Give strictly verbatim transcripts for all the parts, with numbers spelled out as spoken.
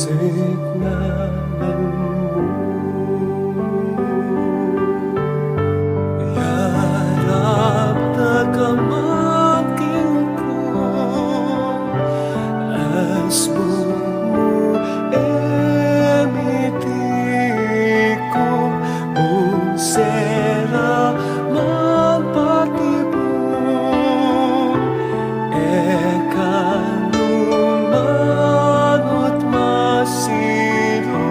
Signalan mu, yarap da ka man king lugud, asbut mu e mitikum, nung sera man patibuk, e ka nu manut masiru,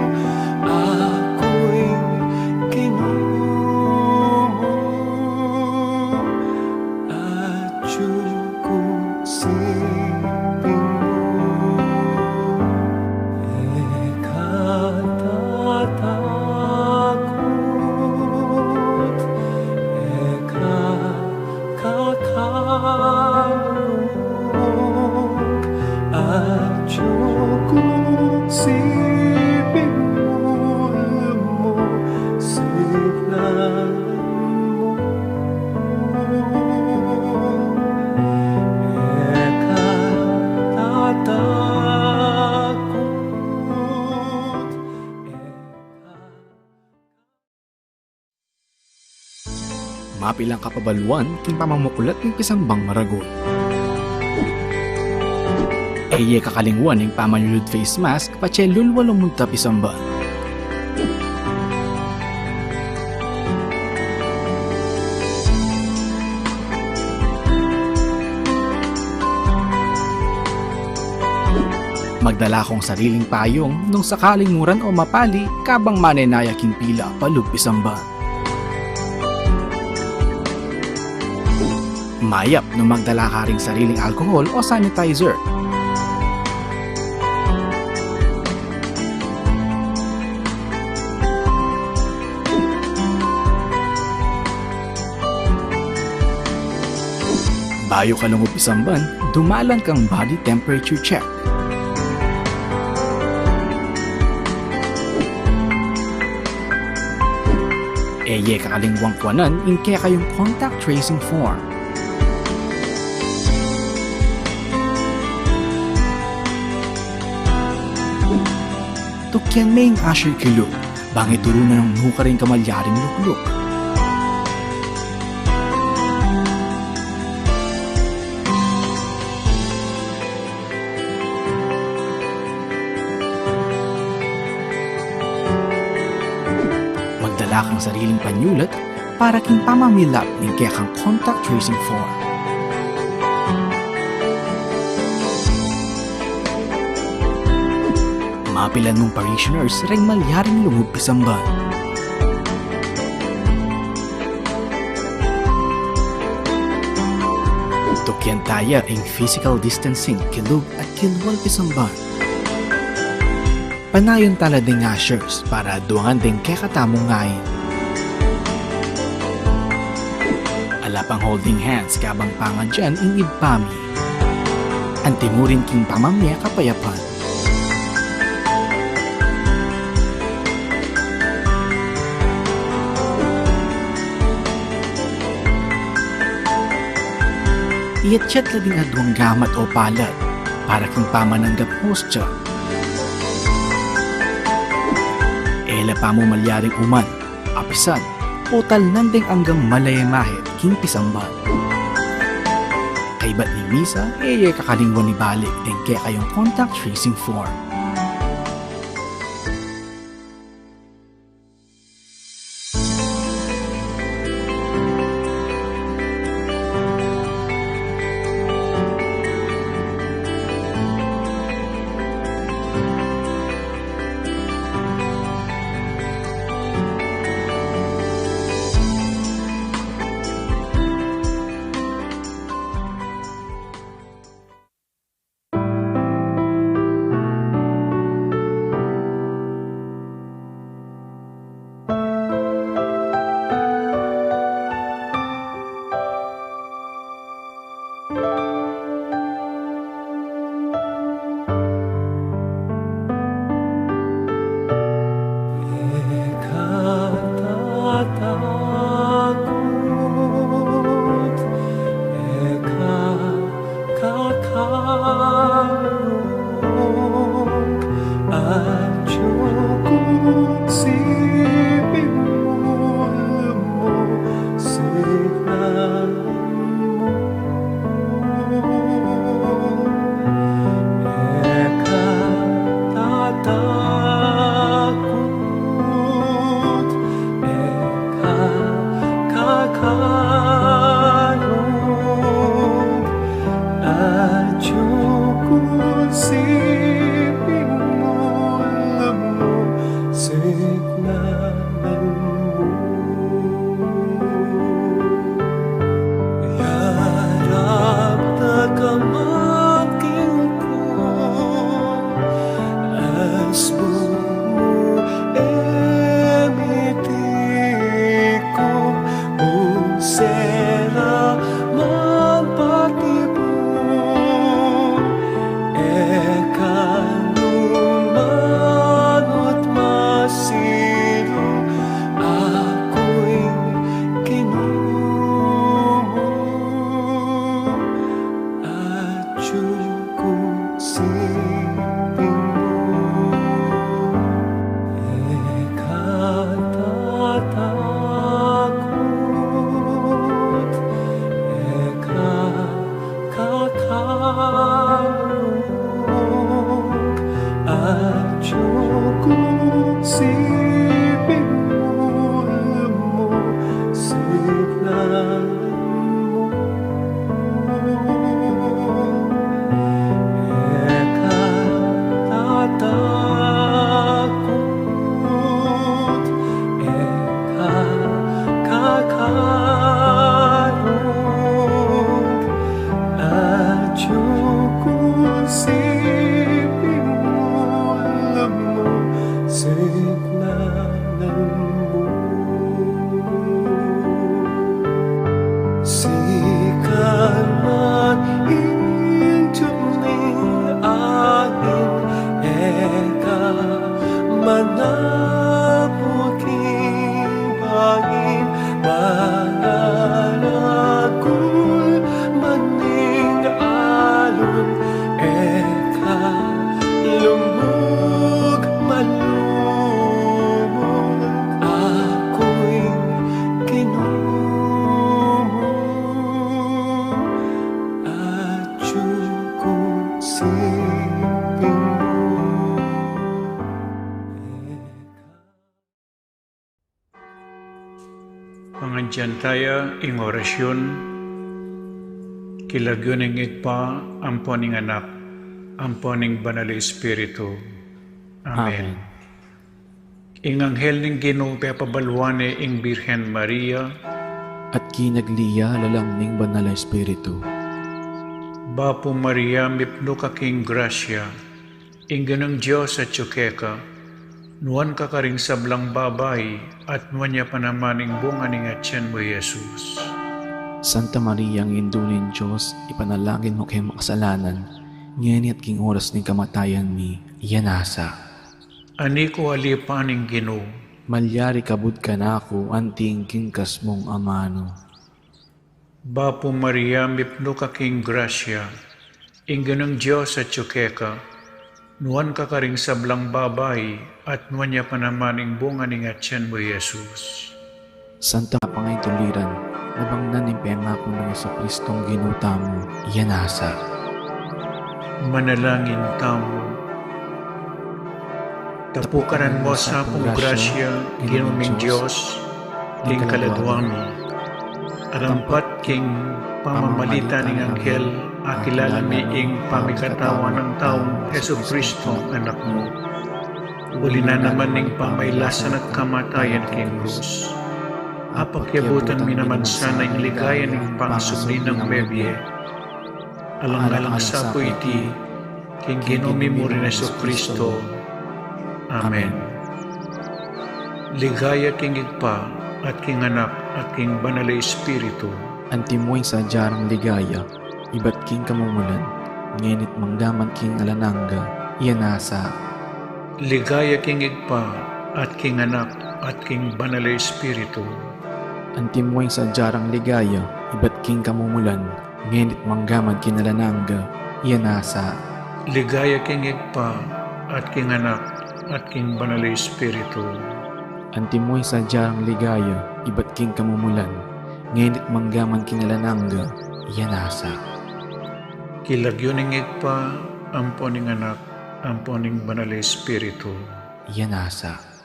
aku ing Ginu mu, atyu ku siping mu, e ka tatakut, e ka kakalung, atyu ku siping mu, lumusignan mu, e ka tatakut, e ka Mapilan ka pa balu king pamamuklat ning pisambang maragul. E ye kakalingwan ing pamanyulud face mask patse lulwa lumunta pisamban. Magdala kang sariling payung nung sakaling muran o mapali kabang manenaya king pila palub pisamban. Mayap nung magdala ka ring sariling alcohol o sanitizer. Bayu ka lungub pisamban, dumalan kang body temperature check. E ye kakalingwan kuanan ing kekayung contact tracing form. Tukyan me ing usher kilub, bang ituru na nung nukarin ka malyaring lukluk. Magdala kang sariling panyulat para king pamamilap ning kekang contact tracing form. Mapilan mung parishioners reng malyaring lungub pisamban. Tukyan taya ing physical distancing kilub at kilwal pisamban. Panayan tala ding ushers para aduangan ding kekatamung ngain. Ala pang holding hands kabang pangadyan ing Ibpa mi. Anti mu rin king pamamie kapayapan. Iyatyat la ding aduang gamat o palad para king pamananggap hostya. E la pa mu malyaring uman, apisan, o talnan ding anggang malaya mahit king pisamban. Kaybat ning misa, e ye kakalingwan ibalik ding kekayung contact tracing form. Atiu kung siping mu, lumusiknan mu. E ka tatakut, e ka kakalung, atiu kung siping mu, lumusiknan mu. Yarap na ka man king ku, asbun mu e mitiku, nung sera man patibun, e ka lumanut masiru, aku ing Ginu mu. Atiu kung siping mu, e ka tatakut, e ka kakalung, atiu kung siping mu, lumusiknan mu. E ka tatakut, e ka kakalung, atiu kung siping mu, lumusiknan mu. Sikan man ing tiup ning angin, e ka manabut king bangin, mangaragul man ing alung, e ka lungug man lumug, aku ing Ginu mu. Atiu kung siping mu. Pangadyan taya ing orasyun, king lagyu ning Ibpa, ampo ning Anak, ampo ning Banal a Espiritu. Amen. Amen. Ing anghel ning Ginu pepabaluan ne ing Birhen Maria. At kinagli ya lalam ning Banal a Espiritu. Bapu Maria, mipnu ka king grasya, ing Ginung Dios atiu keka, nuan ka karing sablang babai, at nuan ya pa naman ing bunga ning atian mu, i Jesus. Santa Maria, Indu ning Dios, ipanalangin mu keng makasalanan, ngeni at king oras ning kamatayan mi. Amen. Ani ku alipan ing Ginu. Malyari kabud kanaku anti ing kingkas mung amanu. Bapu Maria, mipnu ka king grasya, ing Ginung Dios atiu keka, nuan ka karing sablang babai, at nuan ya pa naman ing bunga ning atian mu, i Jesus. Santa Pangaituliran, nabangnan ning pengaku nang Jesucristong Ginu tamu. Amen. Manalangin tamu. Tapukanan mu sa pung grasya, Ginu ming Dios, king kaladua mi. Arampat king pamamalitan ning anghel, akilala mi ing pamikatawan nang taung Jesucristo, Anak mu. Uli na naman ning pamailasan at kamatayan king krus, apakyabutan mi naman sana ing ligaya ning pangasubli nang mebie. Alang-alang sa pu iti, king Ginu mi mu ring Jesucristo. Amen. Ligaya king Ibpa, at king Anak, at king Banal a Espiritu. Antimo ing sadya rang ligaya, ibat king kamumulan, ngeni't manggaman king alang angga. Amen. Ligaya king Ibpa, at king Anak, at king Banal a Espiritu. Antimo ing sadya rang ligaya, ibat king kamumulan, ngeni't manggaman king alang angga. Amen. Ligaya king Ibpa, at king Anak, at king Banal a Espiritu. Antimo ing sadya rang ligaya, ibat king kamumulan, ngeni at manggaman king alang angga, iya nasa. King lagyu ning Ibpa, ampo ning Anak, ampo ning Banal a Espiritu. Iya nasa.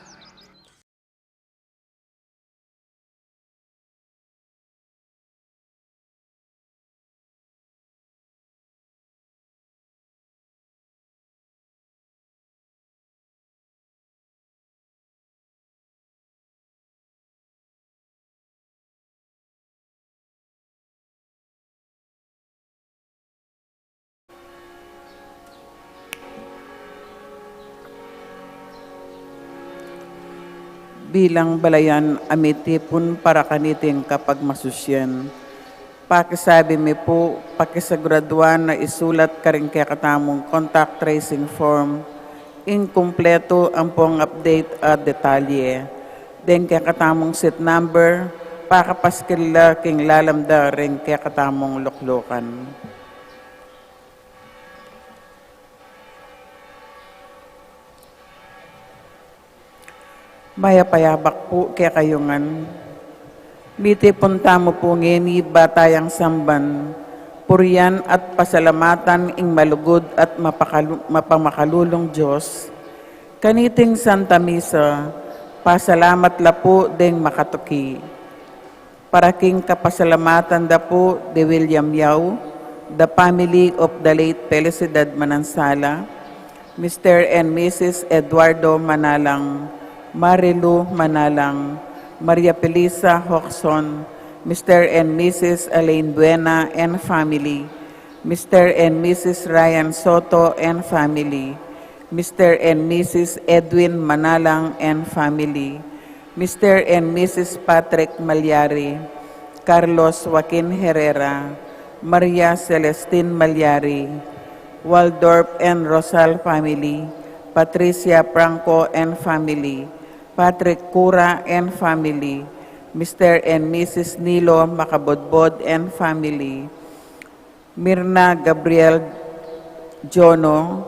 Bilang balayan a mitipun para kaniting kapagmasusian, pakisabi mi pu, pakisiguraduan na isulat karing kekatamung contact tracing form ing kumpletu ampong update a detalye deng kekatamung seat number, pakapaskil la king lalam da ring kekatamung luklukan. Mayap a yabak pu kekayu ngan. Mitipun tamu pu ngeni ba tayang samban, purian at pasalamatan ing malugud at mapakalu-, mapamakalulung Dios. Kaniting Santa Misa, pasalamat la pu deng makatuki. Para king kapasalamatan da pu de William Yao, the family of the late Felicidad Manansala, Mister and Missus Eduardo Manalang, Marilu Manalang, Maria Felisa Hoxon, Mister and Missus Elaine Buena and family, Mister and Missus Ryan Soto and family, Mister and Missus Edwin Manalang and family, Mister and Missus Patrick Malyari, Carlos Joaquin Herrera, Maria Celestine Malyari, Waldorf and Rosal family, Patricia Franco and family, Patrick Cura and family, Mister and Missus Nilo Makabodbod and family, Mirna Gabriel Jono,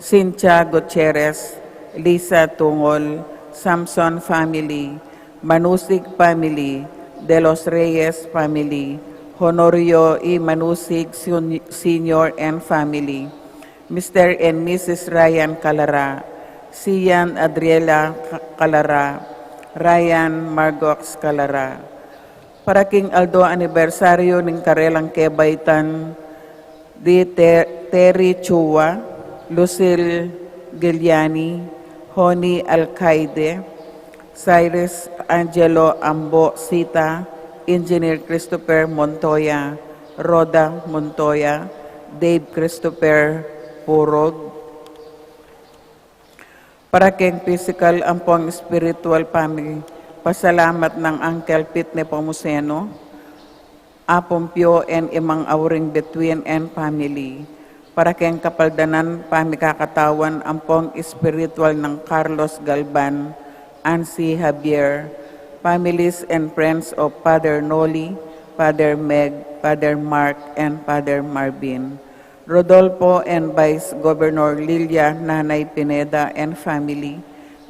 Cynthia Gutierrez, Lisa Tungol, Samson family, Manusig family, De Los Reyes family, Honorio E. Manusig Sun-, Senior and family, Mister and Missus Ryan Calara, Sian Adriela Ca-, Calara, Ryan Margox Calara. Para king aldo anibersaryu ning karelang kebaitan, di Te-, Terry Chua, Lucille Giuliani, Honey Alcaide, Cyrus Angelo Ambo Sita, Engineer Christopher Montoya, Rhoda Montoya, Dave Christopher Purog, Para keng pisikal ampong espiritual pamipasalamat nang Uncle Pete Nepomuceno, Apong Pio and Imang Auring Between and family. Para keng kapaldanan pamikakatawan ampong espiritual nang Carlos Galban, Ansi Javier, families and friends of Father Noli, Father Meg, Father Mark, and Father Marvin. Rodolfo and Vice Governor Lilia Nanay Pineda and family,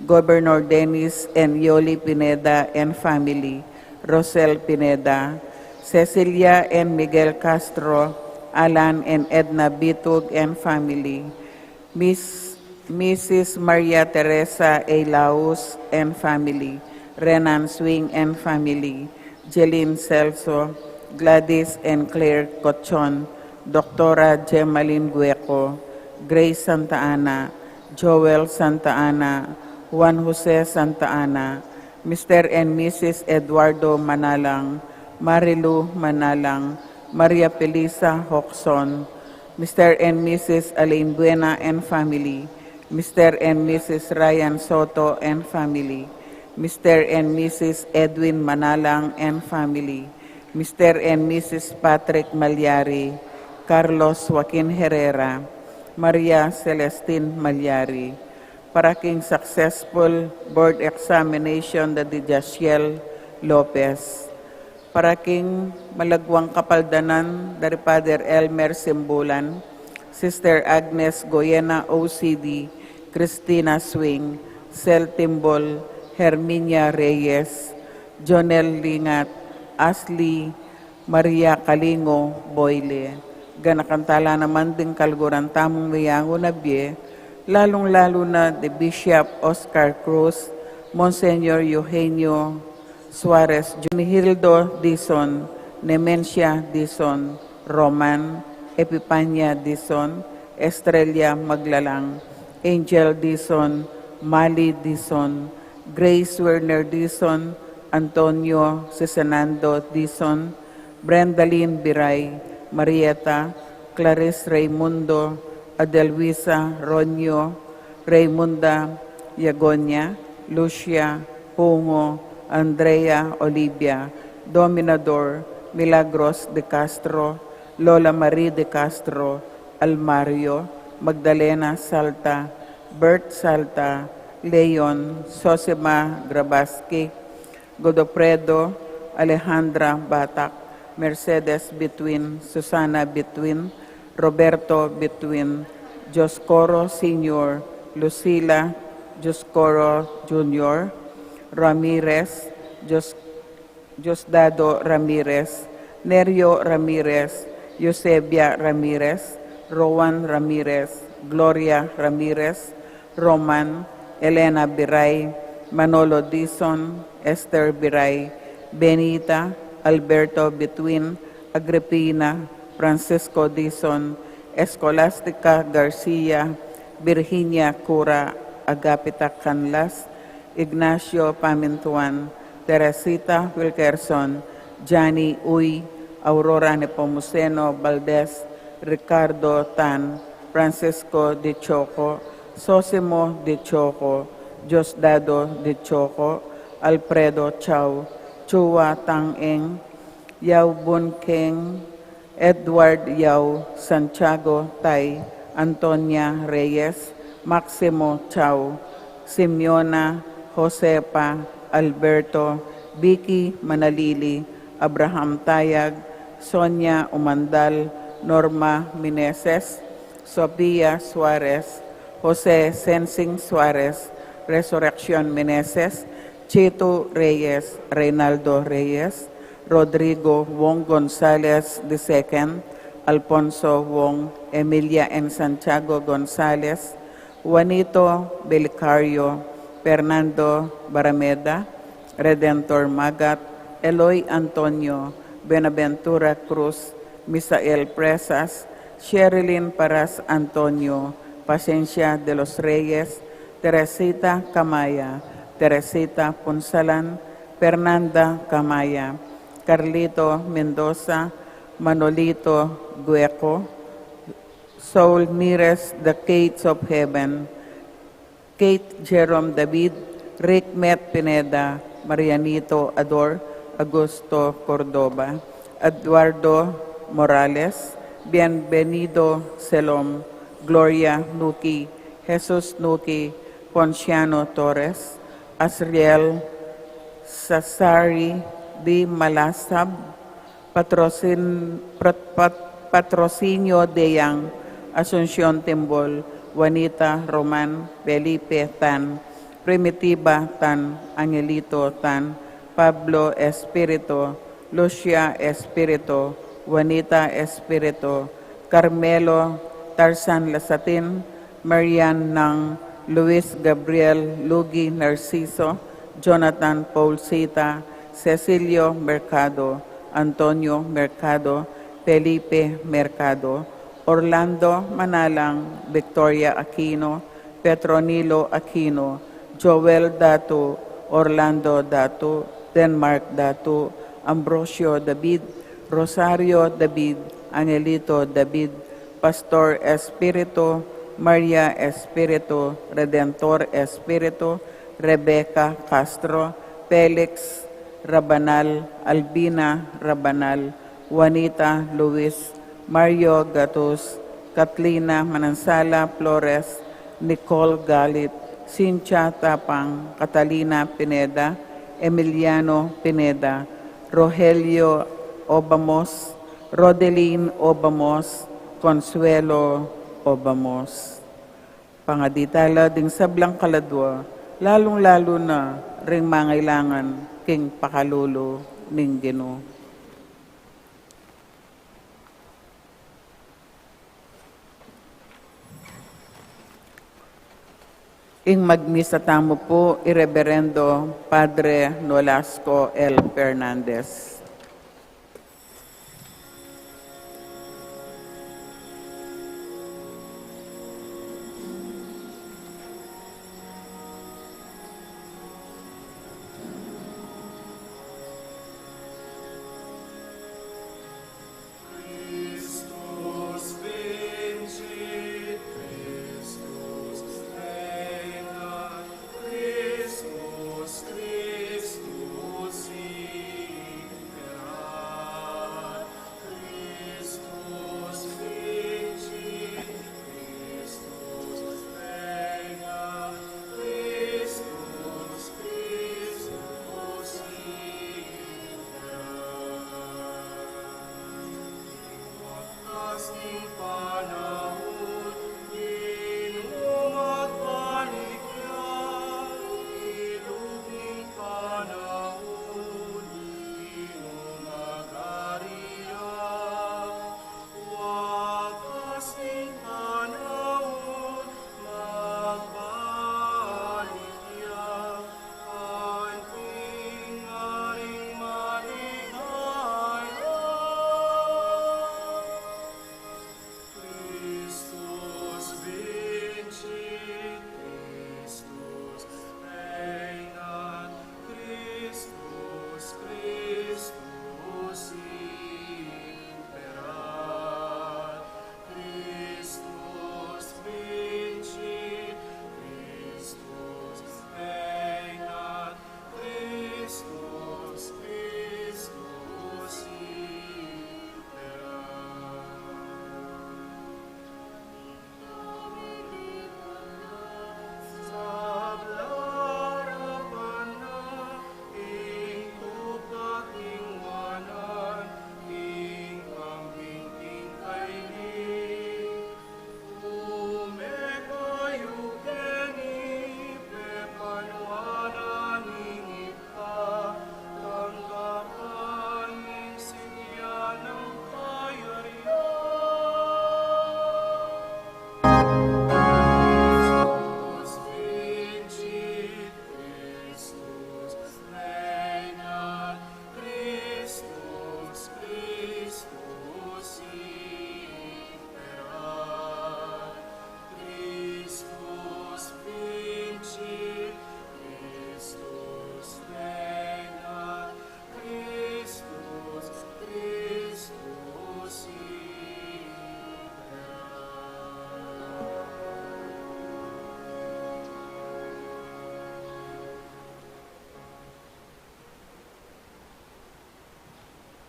Governor Dennis and Yoli Pineda and family, Rosel Pineda, Cecilia and Miguel Castro, Alan and Edna Bitug and family, Miss, Missus Maria Teresa A. Laus and family, Renan Swing and family, Jeline Celso, Gladys and Claire Cochon, Doctora Gemaline Gueco, Grace Santa Ana, Joel Santa Ana, Juan Jose Santa Ana, Mister and Missus Eduardo Manalang, Marilu Manalang, Maria Felisa Hoxon, Mister and Missus Alain Buena and family, Mister and Missus Ryan Soto and family, Mister and Missus Edwin Manalang and family, Mister and Missus Patrick Malyari, Carlos Joaquin Herrera, Maria Celestine Malyari, para king successful board examination da di Jaciel Lopez, para king malagwang kapaldanan da ri Father Elmer Simbulan, Sister Agnes Goyena O C D, Cristina Swing, Sel Timbol, Herminia Reyes, Jonel Lingat, Ashley, Maria Kalingo Boyle. Ganakan tala naman ding kaluguran tamung meyangu na bie, lalung-lalu na di Bishop Oscar Cruz, Monsignor Eugenio Suarez, Junihildo Dizon, Nemencia Dizon, Roman, Epipania Dizon, Estrella Maglalang, Angel Dizon, Mali Dizon, Grace Werner Dizon, Antonio Sisenando Dizon, Brendalyn Biray, Marieta, Clarice Raimundo, Adelwisa Ronio, Raimunda Yagonia, Lucia Pungo, Andrea Olivia, Dominador, Milagros de Castro, Lola Marie de Castro, Almario, Magdalena Salta, Bert Salta, Leon, Sosima Grabaski, Godofredo, Alejandra Batak, Mercedes Between, Susana Between, Roberto Between, Dioscoro Senior, Lucila Dioscoro Junior, Ramirez, Dios-, Diosdado Ramirez, Nerio Ramirez, Eusebia Ramirez, Rowan Ramirez, Gloria Ramirez, Roman, Elena Biray, Manolo Dizon, Esther Biray, Benita, Alberto Between, Agripina, Francisco Dizon, Escolastica Garcia, Virginia Cura, Agapita Canlas, Ignacio Pamintuan, Teresita Wilkerson, Johnny Uy, Aurora Nepomuceno Valdez, Ricardo Tan, Francisco de Choco, Sosimo de Choco, Diosdado de Choco, Alfredo Chao, Chua Tang Eng, Yao Bun Keng, Edward Yao, Santiago Tai, Antonia Reyes, Maximo Chao, Simeona, Josefa, Alberto, Vicky Manalili, Abraham Tayag, Sonia Umandal, Norma Meneses, Sofia Suarez, Jose Sensing Suarez, Resurreccion Meneses, Chito Reyes, Reynaldo Reyes, Rodrigo Wong Gonzalez the second, Alfonso Wong, Emilia and Santiago Gonzalez, Juanito Belicario, Fernando Barameda, Redentor Magat, Eloy Antonio, Buenaventura Cruz, Misael Presas, Sherilyn Paras Antonio, Pacencia de los Reyes, Teresita Camaya, Teresita Punsalan, Fernanda Camaya, Carlito Mendoza, Manolito Gueco, Saul Nires, The Gates of Heaven, Kate Jerome David, Rick Met Pineda, Marianito Ador, Augusto Cordoba, Eduardo Morales, Bienvenido Selom, Gloria Nuki, Jesus Nuki, Ponciano Torres, Asriel Sasari, Di Malasab, Patrocin-, Pat-, Pat-, Patrocinio Deyang, Asuncion Timbol, Juanita Roman, Felipe Tan, Primitiva Tan, Angelito Tan, Pablo Espirito, Lucia Espirito, Juanita Espirito, Carmelo Tarzan Lasatin, Marian Nang, Luis Gabriel Lugi Narciso, Jonathan Paulsita, Cecilio Mercado, Antonio Mercado, Felipe Mercado, Orlando Manalang, Victoria Aquino, Petronilo Aquino, Joel Datu, Orlando Datu, Denmark Datu, Ambrosio David, Rosario David, Angelito David, Pastor Espiritu, Maria Espiritu, Redentor Espiritu, Rebecca Castro, Felix Rabanal, Albina Rabanal, Juanita Luis, Mario Gatus, Katlina Manansala Flores, Nicole Galit, Cynthia Tapang, Catalina Pineda, Emiliano Pineda, Rogelio Obamos, Rodelin Obamos, Consuelo Obamos. Pangadi tala ding sablang kaladua, lalung-lalu na ring mangailangan king pakalulu ning Ginu. Ing magmisa tamu pu i Reberendo Padre Nolasco L. Fernandez.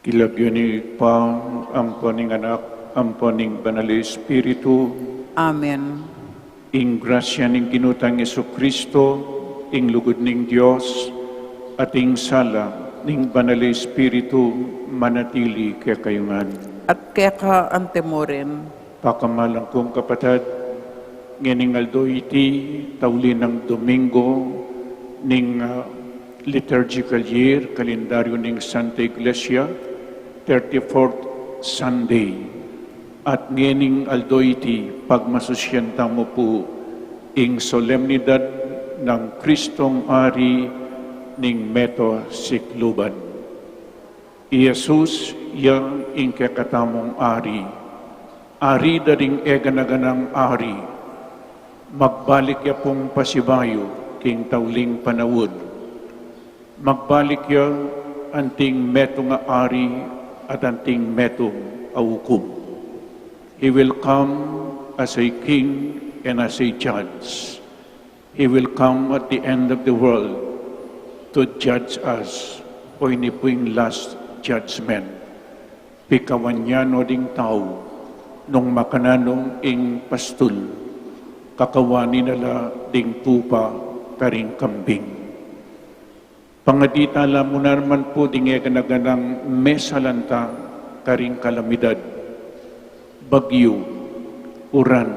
King lagyu ning Ibpa, ampo ning Anak, ampo ning Banal a Espiritu. Amen. Ing grasya ning Ginu tang Jesucristo, ing lugud ning Dios, at ing sala ning Banal a Espiritu, manatili kekayu ngan. At keka antimurin. Pakamalan kung kapatad, ngening aldo iti, tauli nang Domingo ning, ah, liturgical year, kalendaryo ning Santa Iglesia, thirty-fourth Sunday. At ngening aldo iti, pagmasusyan tamu pu ing solemnidad nang Kristong Ari ning meto sikluban. I Jesus ya ing kekatamung Ari. Ari da ring e gana-ganang ari. Magbalik ya pung pasibayu king tauling panaun. Magbalik ya anting metung a ari at anting metung a ukum. He will come as a king and as a judge. He will come at the end of the world to judge us. O ini pu ing last judgment. Pikawan ya no ding tau, nung makananu ing pastul, kakawanan na la ding tupa karing kambing. Pangadi tala mu naman pu ding e gana-ganang mesalanta karing kalamidad, bagyu, uran,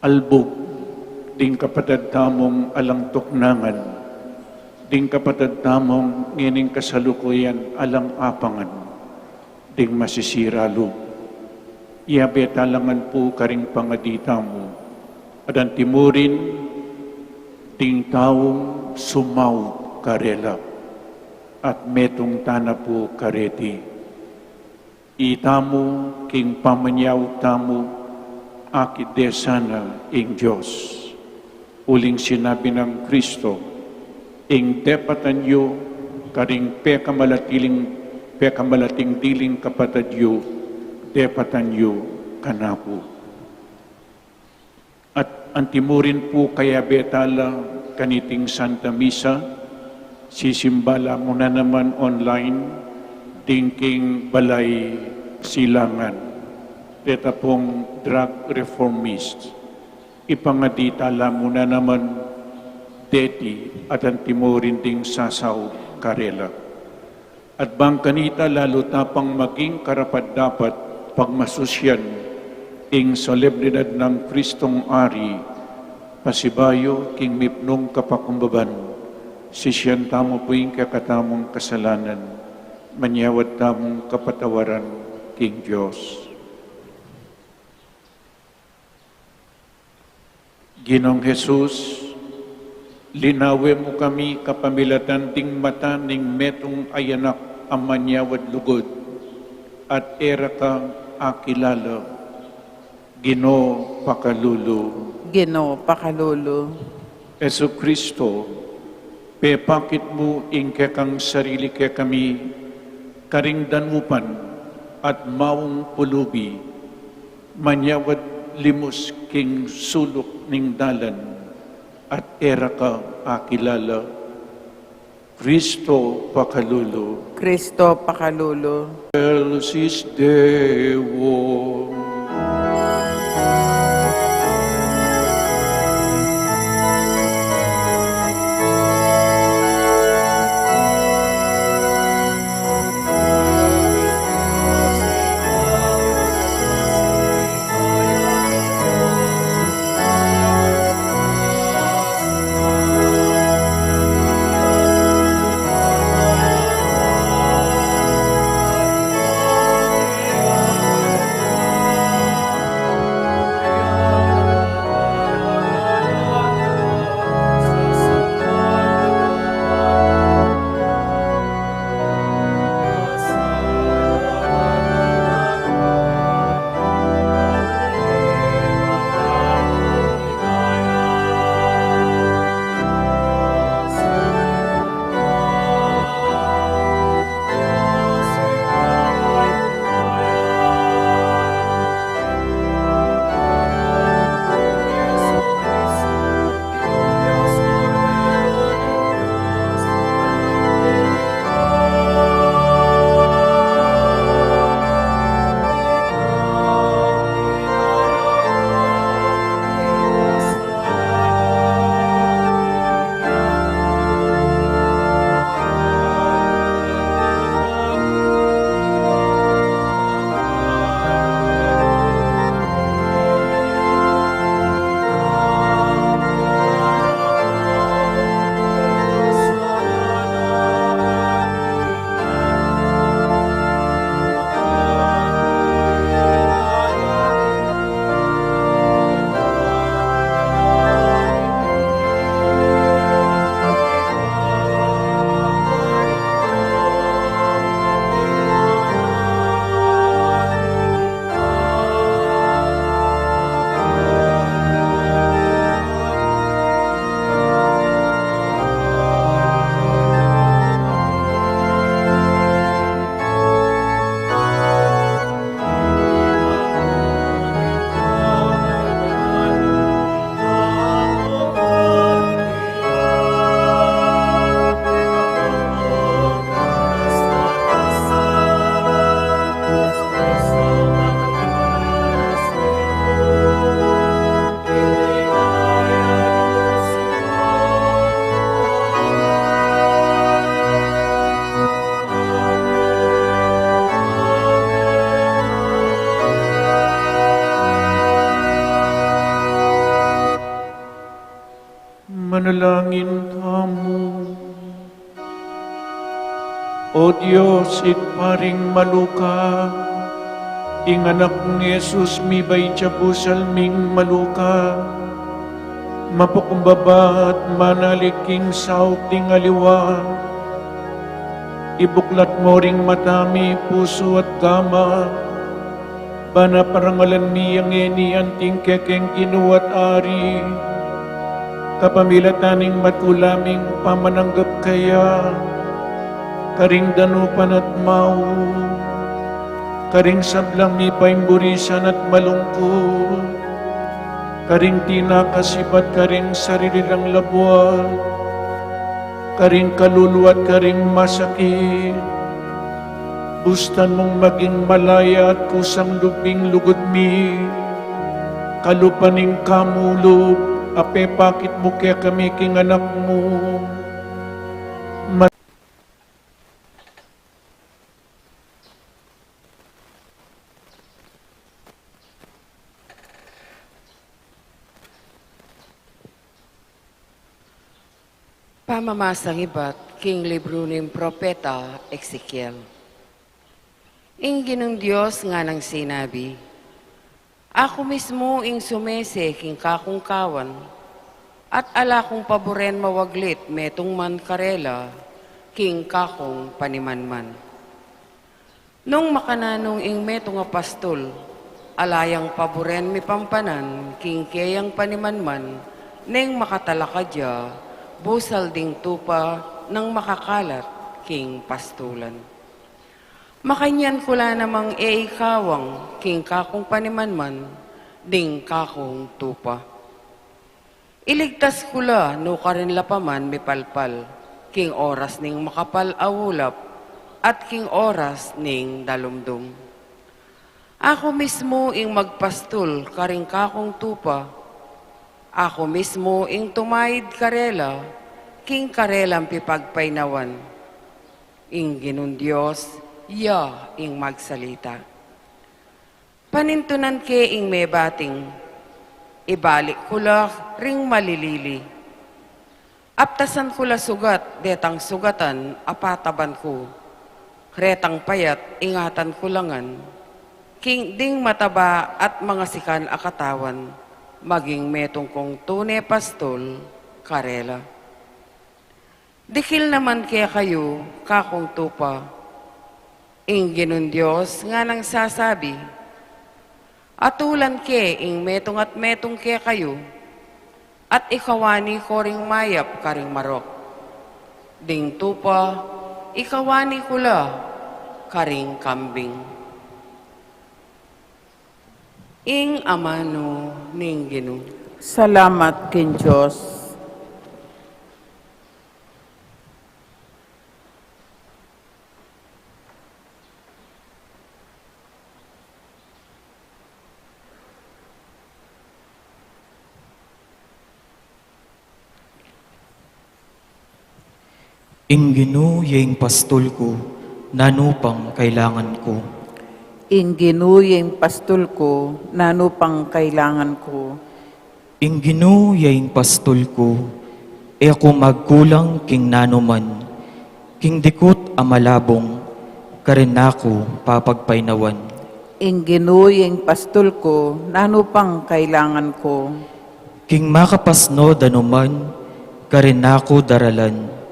Albug, ding kapatad tamung alang tuknangan, ding kapatad tamung ngening kasalukuyan alang apangan, ding masisira lub. Iyabe tala ngan pu karing pangadi tamu, at antimurin ding taung sumaup karela, at metung tana pu kareti. Itamu king pamanyaup tamu, akit de sana ing Dios. Uling sinabi nang Kristo, ing depatan yu karing pekamalatiling, pekamalatiling diling kapatad yu, depatan yu kanaku. At antimurin pu kayabe tala kaniting Santa Misa, sisimba la mu na naman online, ding king Balay Silangan. Deta pung drug reformist. Ipangadi tala mu na naman deti at antimurin ding sasaup karela. At bang kanita lalu ta pang maging karapat-dapat pagmasusyan ing solemnidad nang Kristong Ari, pasibayu king mipnung kapakumbaban, sisian tamu pu ing kekatamung kasalanan, manyawad tamung kapatawaran king Dios. Ginung Jesus, linawe mu kami kapamilatan ding mata ning metung a anak a manyawad lugud at e ra ka akilala. Ginu, pakalulu. Ginu, pakalulu. Jesucristo, pepakit mu ing kekang sarili kekami karing danupan at maung pulubi, manyawad limus king suluk ning dalan at e ra ka akilala. Kristo pakalulu. Kristo pakalulu. Excelsis Deo. Manalangin tamu. O Dios, Ibpa ring maluka, ing Anak mung Jesus mibait ya busal ming maluka, mapakumbaba at manalik king saup ding aliwa. Ibuklat mo ring mata mi, pusu at gama, bana parangalan mi ya ngeni anting kekeng Ginu at Ari, kapamilatan ning matula ming pamananggap kaya, karing danupan at mau, karing sablang mipaimburusan at malungkut, karing tinakasibat, karing sarili rang labwat, karing kaluluwa at karing masakit. Bustan mung maging malaya at kusang lub ing lugud mi, kalupa ning kamulup a pepakit mu kekami king Anak mu. Pamamasang ibat king libru ning propeta Ezekiel. Ing Ginung Dios nganang sinabi, Aku mismu ing sumese king kakung kawan, at ala kung paburen mawaglit metung man karela king kakung panimanman. Nung makananu ing metung a pastul, ala yang paburen mipampanan king keyang panimanman neng makatalakad ya busal ding tupa nang makakalat king pastulan. Makanyan ku la namang e ikawang king kakung panimanman ding kakung tupa. Iligtas ku la nukarin la pa man mipalpal king oras ning makapal a ulap at king oras ning dalumdum. Aku mismu ing magpastul karing kakung tupa. Aku mismu ing tumaid karela king karelang pipagpainawan. Ing Ginung Dios, ya ing magsalita. Panintunan ke ing mebating, ibalik ku la ring malilili. Aptasan ku la sugat detang sugatan a pataban ku, retang payat ingatan ku la ngan, king ding mataba at mangasikan a katawan, maging metung kung tune pastul karela. Dikil naman kekayu, kakung tupa, ing Ginung Dios nganang sasabi, atulan ke ing metung at metung kekayu, at ikawani ko ring mayap karing marok. Ding tupa, ikawani ku la karing kambing. Ing amanu ning Ginu. Salamat king Dios. Ing Ginu ya ing pastul ku, nanu pang kailangan ku? Ing Ginu ya ing pastul ku, nanu pang kailangan ku? Ing Ginu ya ing pastul ku, e ku magkulang king nanuman, king dikut a malabung, karin na ku papagpainawan. Ing Ginu ya ing pastul ku, nanu pang kailangan ku? King makapasno danuman, karin na ku daralan,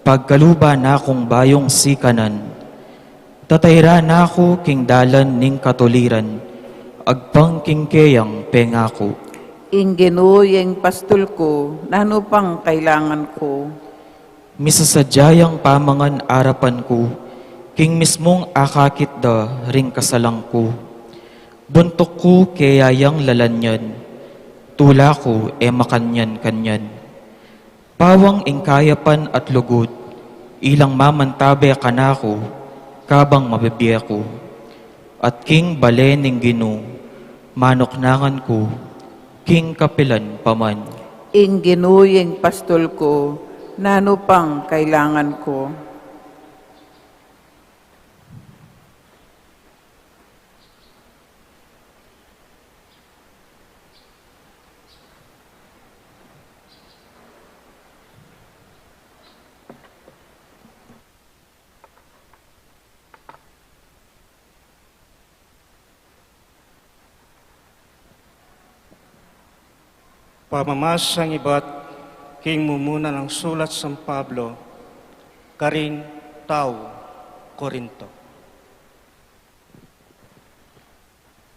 pagkaluban na kung bayung sikanan, tatayran na ku king dalan ning katuliran, agpang king keyang pengaku. Ing Ginu ya ing pastul ku, nanu pang kailangan ku? Misasadya yang pamangan arapan ku, king mismung akakit da ring kasalang ku. Buntuk ku keya yang lalanyan, tula ku e makanyan-kanyan. Pawang ing kayapan at lugud, ilang mamantabe kanaku, kabang mabibie ku. At king bale ning Ginu, manuknangan ku, king kapilan pa man. Ing Ginu ya ing pastul ku, nanu pang kailangan ku? Pamamasang ibat king mumuna nang sulat San Pablo karing tau Corinto.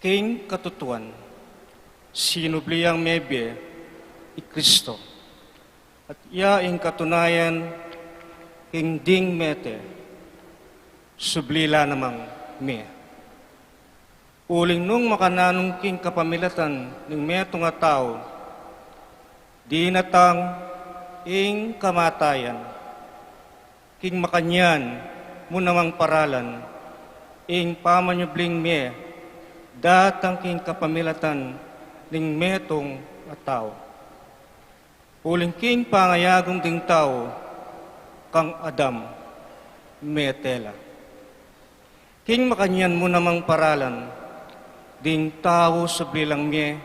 King katutuan, sinubli yang mebie i Kristo, at iya ing katunayan king ding mete, subli la namang mie. Uling nung makananu king kapamilatan ning metung a tau, dinatang ing kamatayan. King makanyan mu namang paralan, ing pamanyubling mie datang king kapamilatan ning metung a tau. Uling king pangayagum ding tau, kang Adam, mete la. King makanyan mu namang paralan, ding tau subli lang mie,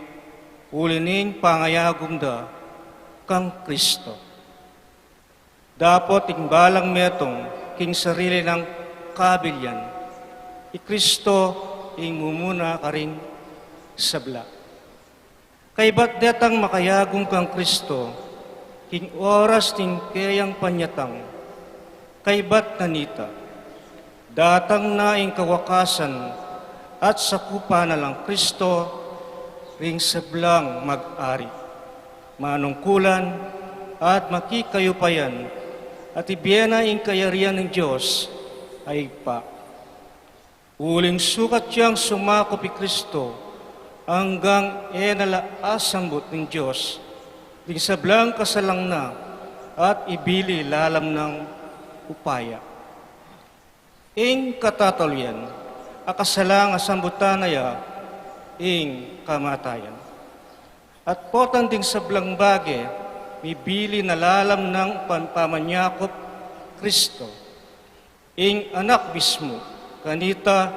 uli ning pangayagum da kang Kristo. Dapot ing balang metung king sarili nang kabilian, i Kristo ing mumuna karing sabla. Kaybat detang makayagum kang Kristo, king oras ning keyang panyatang, kaybat na nita, datang na ing kawakasan at sakupan na lang Kristo ring sablang mag-ari, manungkulan at makikayupayan, at ibie na ing kayarian ning Dios a Ibpa. Uling sukat yang sumakup i Kristo, anggang e na la asambut ning Dios ding sablang kasalang na, at ibili lalam nang upaya. Ing katatalu yan, a kasalang asambutan na ya ing kamatayan. At potang ding sablang bage, mibili na lalam nang pan-, pamanyakup Kristo. Ing Anak mismu, kanita,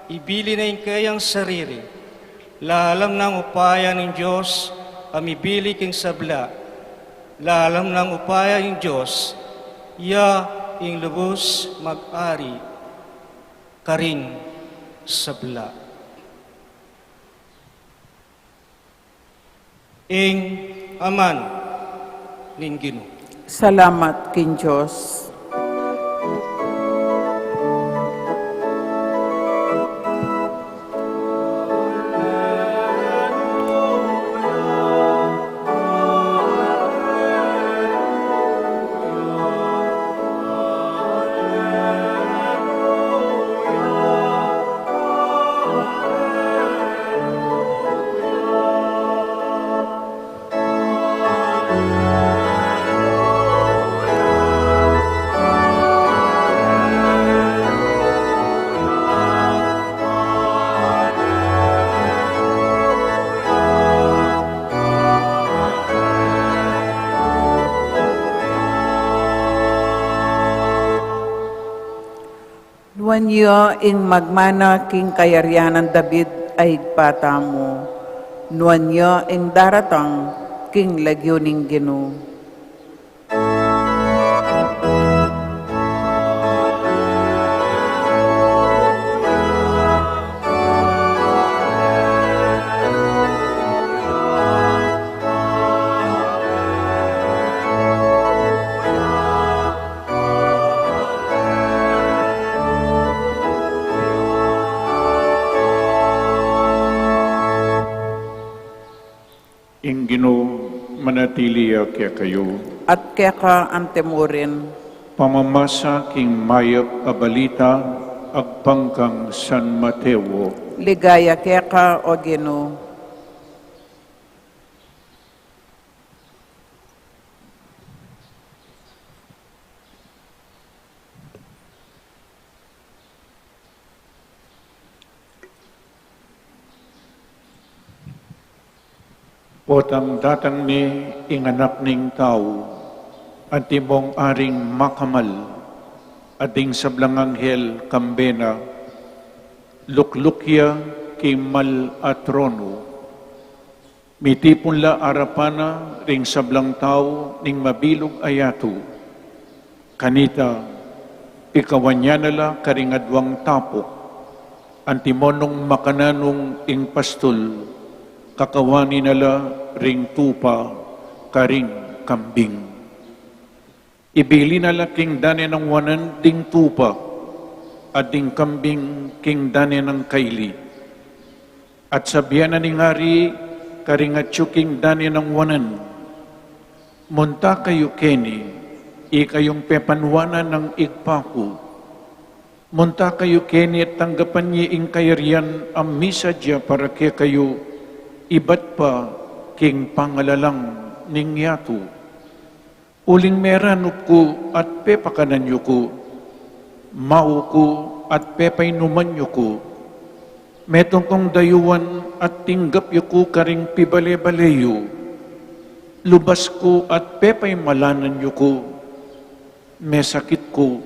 ibili na ing keyang sarili, lalam nang upaya ning Dios a mibili king sabla, lalam nang upaya ning Dios, iya ing lubus mag-ari karing sabla. Ing amanu ning Ginu. Salamat king Dios. Nuan ya ing magmana king kayarian nang David a Ibpa tamu. Nuan ya ing daratang king lagyu ning Ginu. Ing Ginu manatili ya kekayu. At keka antimurin. Pamamasa king mayap a balita agpang kang San Mateo. Ligaya keka, o Ginu. Potang datang ne ing Anak ning Tau, antimong aring makamal, at ding sablang anghel kambe na, lukluk ya king mal a tronu. Mitipun la arapan na ring sablang tau ning mabilug a yatu. Kanita, ikawan ya na la karing adwang tapuk, antimong makananu ing pastul, Kakawani na la ring tupa karing kambing. Ibili na la king dane nang wanan ding tupa, at ding kambing king dane nang kaili. At sabian na ning ari karing atyu king dane nang wanan, "Munta kayu keni, ikayung pepanwanan nang Ibpa ku. Munta kayu keni at tanggapan ye ing kayarian a misadya para kekayu, ibat pa king pangalalang ning yatu. Uling meranup ku at pepakanan yu ku, mau ku at pepainuman yu ku, metung kung dayuan at tinggap yu ku karing pibale-bale yu, lubas ku at pepaimalanan yu ku, mesakit ku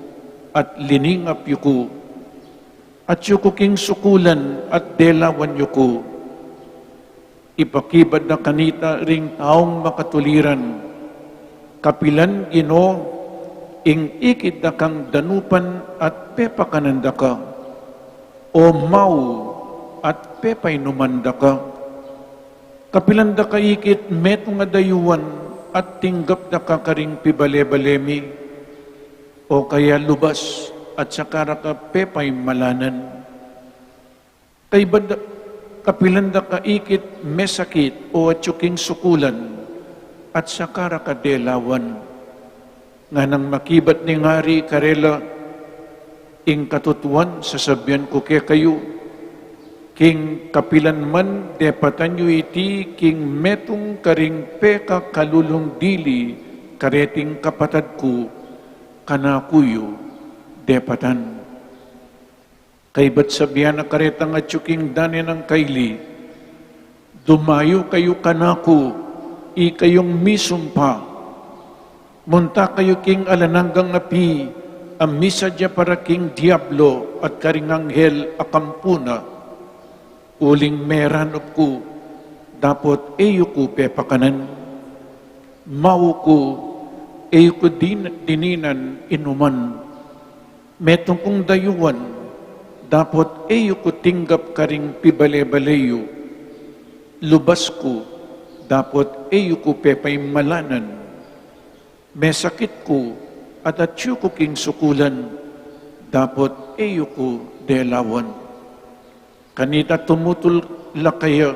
at liningap yu ku, atyu ku king sukulan at delawan yu ku." Ipakibat da kanita ring taung makatuliran, "Kapilan, Ginu, ing ikit da kang danupan at pepakanan da ka, o mau at pepainuman da ka? Kapilan da ka ikit metung a dayuan at tinggap da ka karing pibale-bale mi, o kaya lubas at saka ra ka pepaimalanan? Kaybat da, kapilan da ka ikit mesakit o atyu king sukulan at saka ra ka delawan?" Nganang makibat ning ari karela, "Ing katutuan sasabian ku kekayu, king kapilan man depatan yu iti king metung karing pekakalulung dili kareting kapatad ku, kanaku yu depatan." Kaybat sabian na karetang atyu king dane nang kaili, "Dumayu kayu kanaku, ikayung misumpa. Munta kayu king alang anggang api a misadya para king diablo at karing anghel a kampu na. Uling meranup ku, dapot e yu ku pepakanan. Mau ku, e yu ku din-, dininan inuman. Metung kung dayuan, dapot e yu ku tinggap karing pibale-bale yu. Lubas ku, dapot e yu ku pepaimalanan. Mesakit ku, at atyu ku king sukulan, dapot e yu ku delawan." Kanita tumutul la kaya,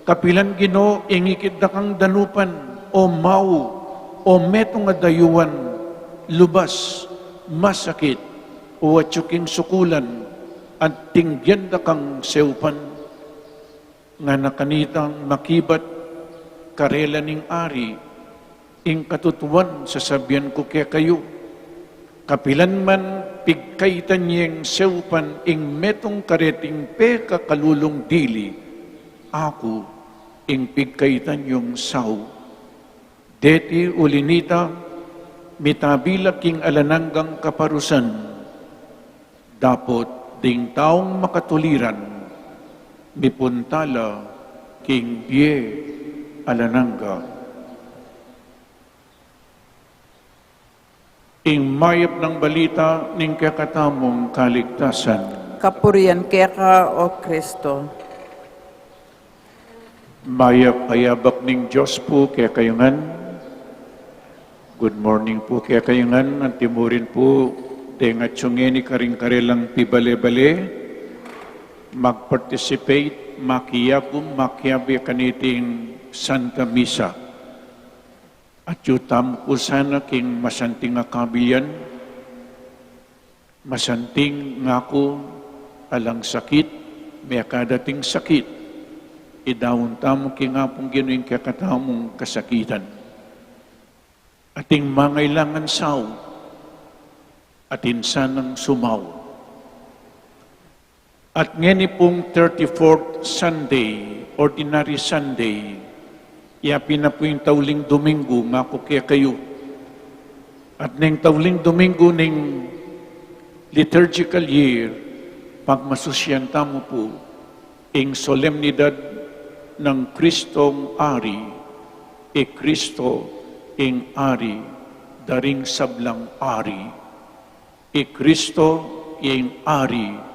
"Kapilan, Ginu, ing ikit da kang danupan, o mau, o metung a dayuan, lubas, masakit, o atyu king sukulan, at tinggian da kang seupan?" Ngana kanitang makibat karela ning ari, "Ing katutuan sasabian ku kekayu, kapilan man pigkaitan yeng seupan ing metung kareting pekakalulung dili, aku ing pigkaitan yung sau. Deti uli nita, mitabi la king alang anggang kaparusan, dapot ding taung makatuliran mipunta la king bie alang angga." Ing mayap nang balita ning kekatamung kaligtasan. Kapurian keka, O Kristo. Mayap a yabak ning Dios pu kekayu ngan. Good morning pu kekayu ngan. Antimurin pu, deng atsu ngeni karing karelang pibale-bale, mag-participate, makiyakum, makiabe kaniting Santa Misa. Atyu tamu pu sana king masanting a kabilian, masanting ngaku, alang sakit, mekadating sakit, idaun tamu king Apung Ginu ing kekatamung kasakitan. Ating mangailangan sau, atin sanang sumau. At ngeni pung thirty-fourth Sunday, Ordinary Sunday, yapin na pu ing tauling Domingo, ngaku kekayu. At neng tauling Domingo ning liturgical year, pagmasusian tamu pu ing solemnidad nang Kristong Ari. I Kristo ing Ari da ring sablang ari. I Kristo ing Ari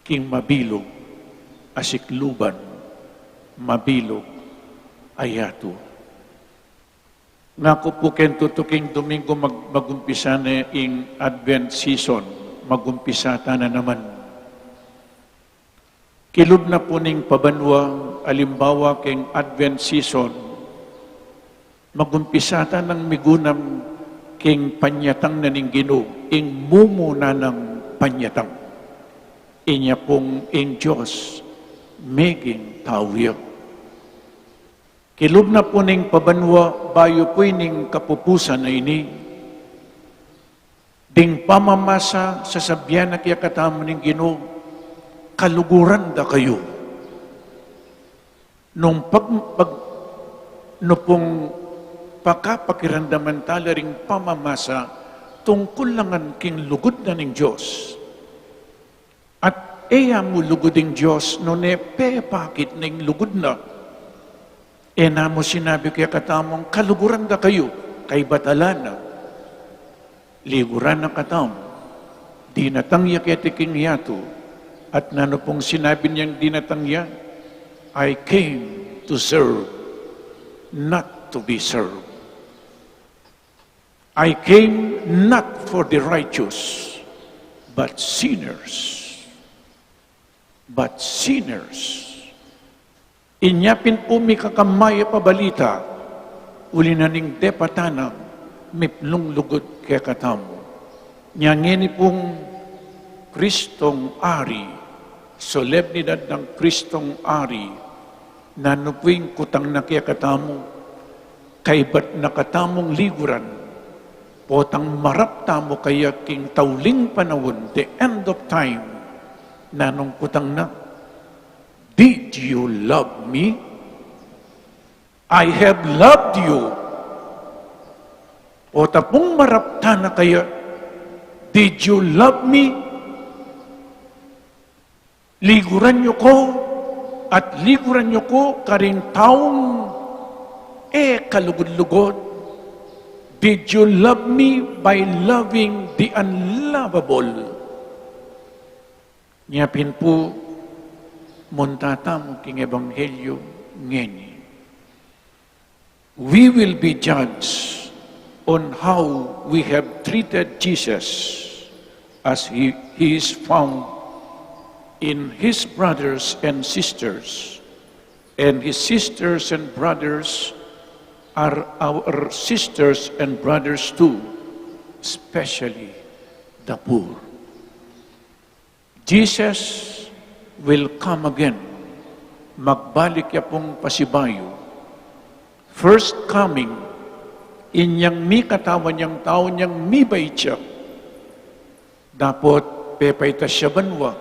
king mabilug a sikluban. Mabilug a yatu. Ngaku pu keng tutuking Domingo mag-, magumpisa ne ing Advent season, magumpisa ta na naman. Kilub na pu ning pabanua, alimbawa keng Advent season, magumpisa ta nang migunam keng panyatang na ning Ginu, ing mumuna nang panyatang. Inya pung ing Dios meging tau ya. Kilub na pu ning pabanua bayu pu ining kapupusan a ini. Ding pamamasa, sasabian na kekatamu ning Ginu, kaluguran da kayu. Nung pag-, pag-, nu pung pakapakiramdaman ta la ring pamamasa, tungkul la ngan king lugud na ning Dios. At e ya mu lugud ing Dios, nune pepakit na ing lugud na. E na mu sinabi kekatamung, kaluguran da kayu, kaybat ala na. Liguran na katamu. Dinatang ya keti king yatu. At nanu pung sinabi niyang dinatang ya, "I came to serve, not to be served." "I came not for the righteous, but sinners." But sinners. Inya pin pu mikakamaya pa balita, uli na ning depatan na miplung lugud kekatamu. Nya ngeni pung Kristong Ari, solemnidad nang Kristong Ari, nanu pu ing kutang na kekatamu, kaybat na katamung liguran, potang marap tamu kaya king tauling panaun, the end of time, nanung kutang na, "Did you love me? I have loved you." Pota pung marap ta na kaya, "Did you love me?" Liguran yu ku, at liguran yu ku karing taung e kalugud-lugud. Did you love me by loving the unlovable? Nya pin pu, munta tamu king Ebanghelyo ngeni. We will be judged on how we have treated Jesus as he, he is found in his brothers and sisters. And his sisters and brothers are our sisters and brothers too, especially the poor. Jesus will come again. Magbalik ya pung pasibayu. First coming, inyang mikatawan yang tau nyang mibait ya. Dapot pepaitas ya banua.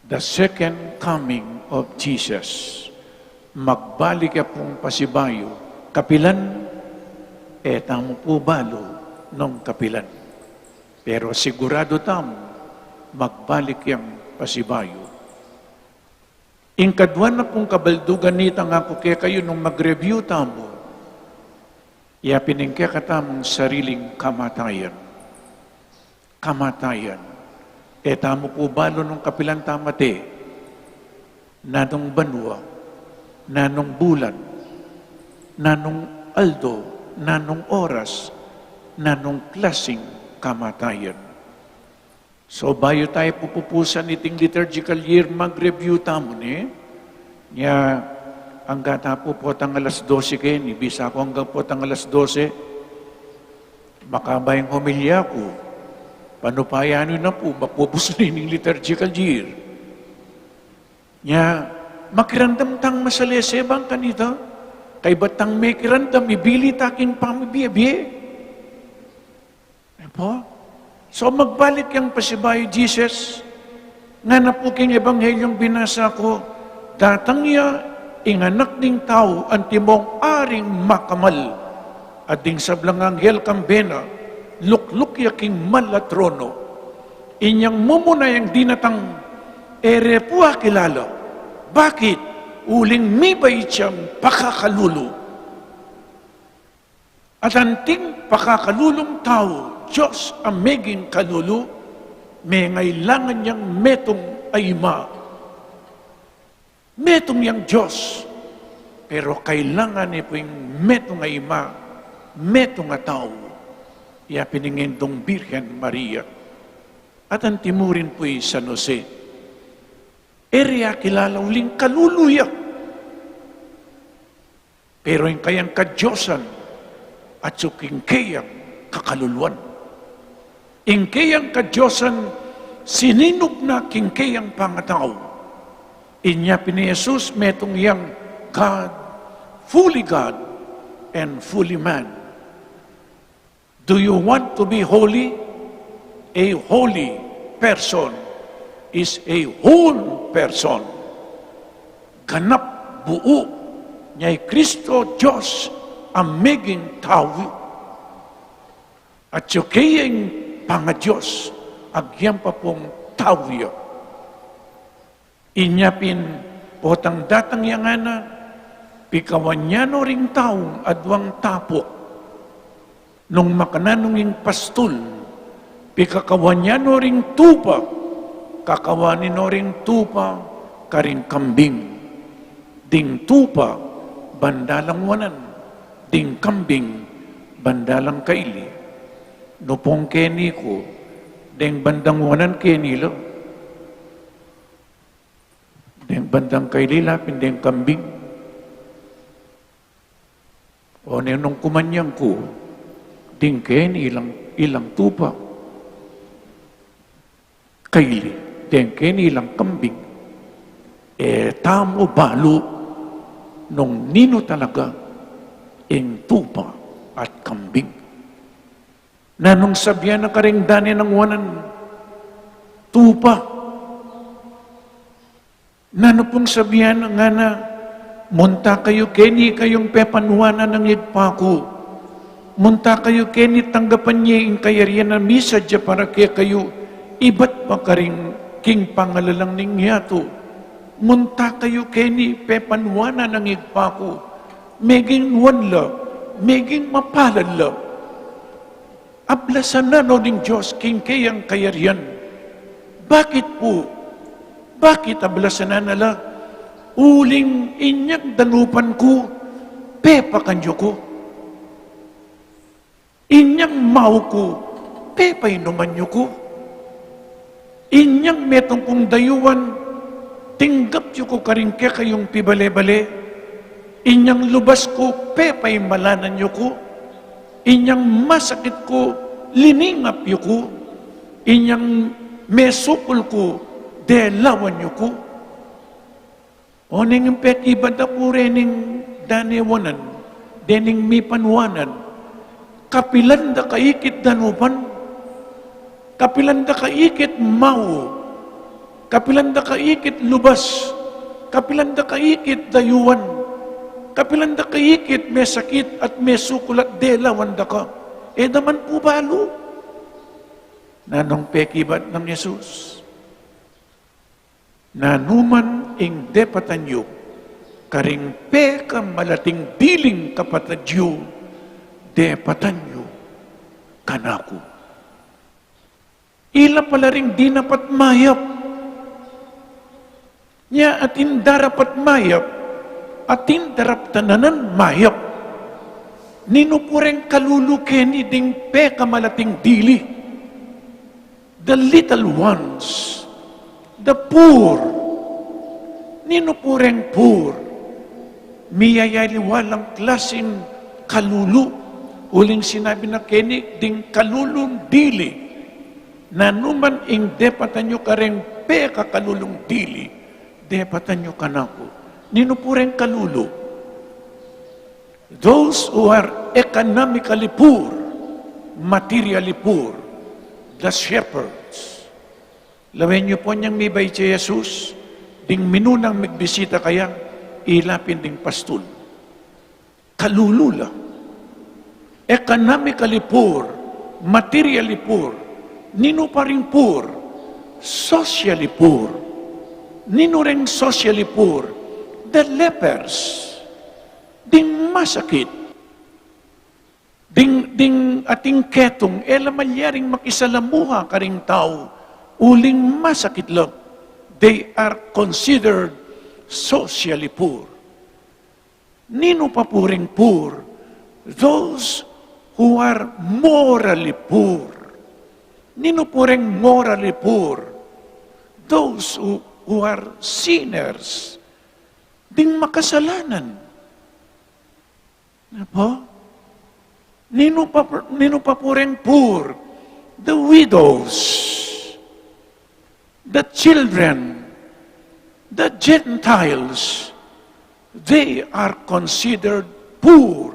The second coming of Jesus. Magbalik ya pung pasibayu. Kapilan, e tamu pu balu nung kapilan. Pero siguradu tamu, magbalik yang pasibayu. Ing kadua na pung kabaldugan nita ngaku kekayu nung mag-review tamu, ya pin ing kekatamung sariling kamatayan. Kamatayan. E tamu pu balu nung kapilan ta mate. Nanung banua, nanung bulan, nanung aldo, nanung oras, nanung klasing kamatayan. So, bayu tayu pupupusan iting liturgical year, mag-review tamu ne. Nya, angga ta pu potang alas dose keni, bisa ku anggang potang alas dose, makaba ing homilya ku, panupayan yu na pu, mapupus na ining liturgical year. Nya, makiramdam tang masalese bang kanita? Kaybat tang mekiramdam, ibili ta king pamibie-bie. E pu? So, magbalik yang pasibayu Jesus. Ngana pu king Ebanghelyung binasa ku, datang ya ing Anak ning Tau, antimong aring makamal. At ding sablang anghel kambe na, lukluk ya king mal a trono. Inyang mumuna yang dinatang, e re pu akilala. Bakit? Uling mibait yang pakakalulu. At anting pakakalulung tau, Dios a meging kalulu, mengailangan yang metung a ima. Metung yang Dios, pero kailangan ne pu ing metung a ima, metung a tau, ya pin ing Indung Birhen Maria. At antimurin pu i San Jose. E re akilala uling kalulu ya. Pero ing kayang kadiosan, atyu king keyang kakaluluan. Ing keyang kadiosan, sininup na king keyang pangatau. Inya pin i Jesus, metung yang God, fully God and fully man. Do you want to be holy? A holy person is a whole person. Ganap, buu, nya i Kristo Dios a meging tau. Atyu kaya ing pangadios, agyang pa pung tau ya. Inya pin, potang datang ya ngana, pikawan ya no ring taung aduang tapuk. Nung makananu ing pastul, pikakawan ya no ring tupa, kakawanan no ring tupa karing kambing. Ding tupa, banda lang wanan, ding kambing, banda lang kaili. Nupung keni ku, deng bandang wanan keni la. Deng bandang kaili la pin deng kambing. O neng nung kumanyang ku, deng keni ilang, ilang tupa. Kaili, deng keni ilang kambing. E tamu balu nung ninu talaga ing tupa at kambing. Nanung sabian na karing dane nang wanan, tupa. Nanu pung sabian na ngana, munta kayu keni kayung pepanuanan ning Ibpa ku. Munta kayu keni tanggapan ye ing kayarian a misadya para kekayu, ibat pa karing king pangalalang ning yatu. Munta kayu keni pepanuanan ning Ibpa ku. Meging nuan la, meging mapalad la. Ablasan na no ning Dios king keyang kayarian. Bakit pu? Bakit ablasan na la? Uling inyang danupan ku, pepakan yu ku. Inyang mau ku, pepainuman yu ku. Inyang metung kung dayuan, tinggap yu ku karing kekayung pibale-bale. Inyang lubas ku, pepaimalanan yu ku. Inyang masakit ku, liningap yu ku. Inyang mesukul ku, delawan yu ku. O neng ing pekibat da pu rening dane wanan, dening mipanuanan, kapilan da kaikit danupan, kapilan da kaikit mau, kapilan da kaikit lubas, kapilan da kaikit dayuan, kapilan da kaikit mesakit at mesukul at delawan da ka. E da man pu balu. Nanung pekibat nang Jesus? Nanuman ing depatan yu karing pekamalating diling kapatad yu, depatan yu kanaku. Ila pala ring dinapat mayap. Nya atin darapat mayap, atin daraptananan mayap. Ninu pu reng kalulu keni ding pekamalating dili? The little ones, the poor. Ninu pu reng poor? Miyayaliwa lang klasing kalulu. Uling sinabi na keni ding kalulung dili. Nanuman ing depatan yu kareng pekakalulung dili, depatan yu kanaku. Ninu pu reng kalulu? Those who are economically poor, materially poor, the shepherds. Lawen yu pu nyang mibait ya Jesus, ding minunang migbisita kaya, ila pin ding pastul. Kalulu la. Economically poor, materially poor. Ninu pa ring poor? Socially poor. Ninu reng socially poor? The lepers. Ding masakit. Ding, ding ating ketung, e la malyaring makisalamuha karing tau, uling masakit la. They are considered socially poor. Ninu pa pu ring poor? Those who are morally poor. Ninu pu ring morally poor? Those who, who are sinners. Ding makasalanan. Nanu pu? Ninu pa, ninu pa pu ring poor? The widows, the children, the Gentiles, they are considered poor.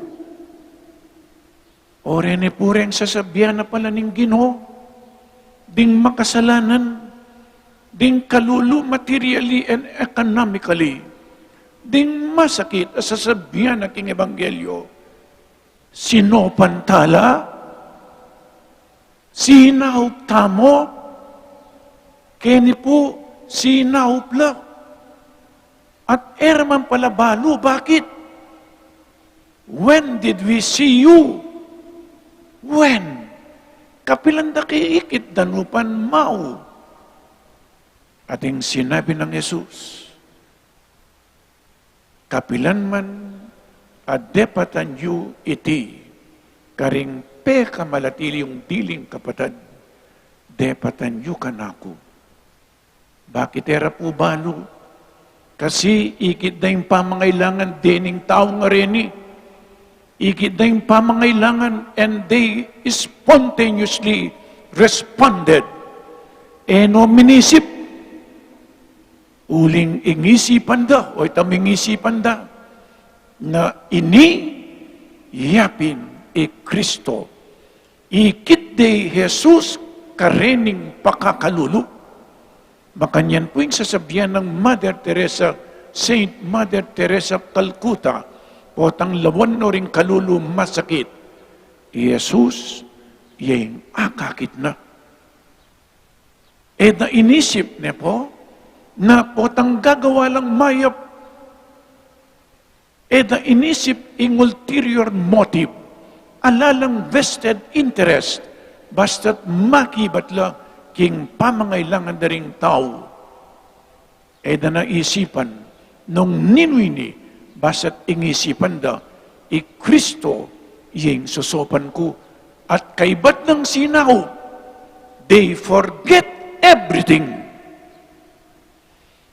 O reni pu ring sasabian na pala ning Ginu, ding makasalanan, ding kalulu materially and economically, ding masakit a sasabian na king ebanghelyo, sinopan tala, sinaup tamu, keni pu, sinaup la. At e ra man pala balu, bakit? When did we see you? When? Kapilan da ke ikit da nu pa mau? Ating sinabi nang Jesus, kapilan man a depatan yu iti karing pekamalati yung diling kapatad, depatan yu kanaku. Bakit e ra pu balu? Kasi ikit da ing pamangailangan dening tau ngareni. Ikit da ing pamangailangan and they spontaneously responded. E no minisip. Uling ingisipan da, o ita mingisipan da, na ini yapin i Kristo. Ikit de i Jesus karening pakakalulu. Makanyan pu ing sasabian nang Mother Teresa, Saint Mother Teresa of Calcutta, potang lawan no ring kalulu masakit, i Jesus, ya ing akakit na. E da inisip ne pu, na potang gagawa lang mayap, e da inisip ing ulterior motive, ala lang vested interest, basta't makibat la king pamangailangan da ring tau. E da na isipan nung ninu ini, basta't ingisipan da, i Kristo ya ing sosopan ku, at kaibat nang sinaup, they forget everything.